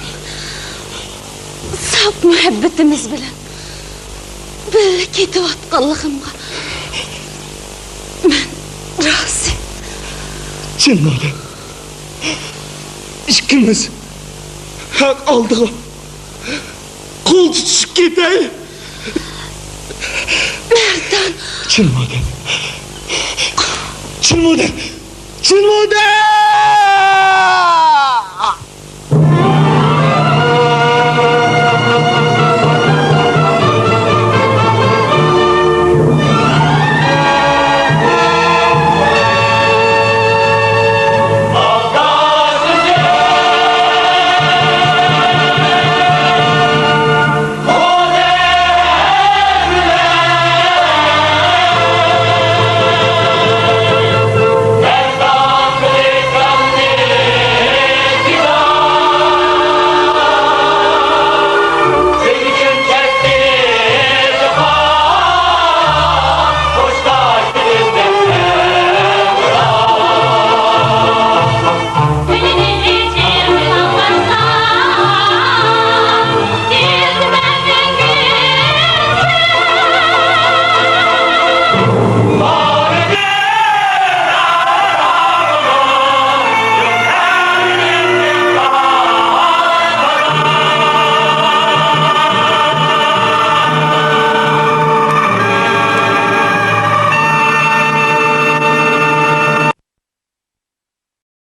ساپ مۇھەببىتىمىز بىلەن بىللە كېتىۋاتقانلىقىمغا مەن رازى. چىن مودېل. ئىككىمىز ھەق ئالدىغا قول تۇتۇشۇپ كېتەيلى. مەردان. چىن مودېل. چىن مودېل. چىن مودېل.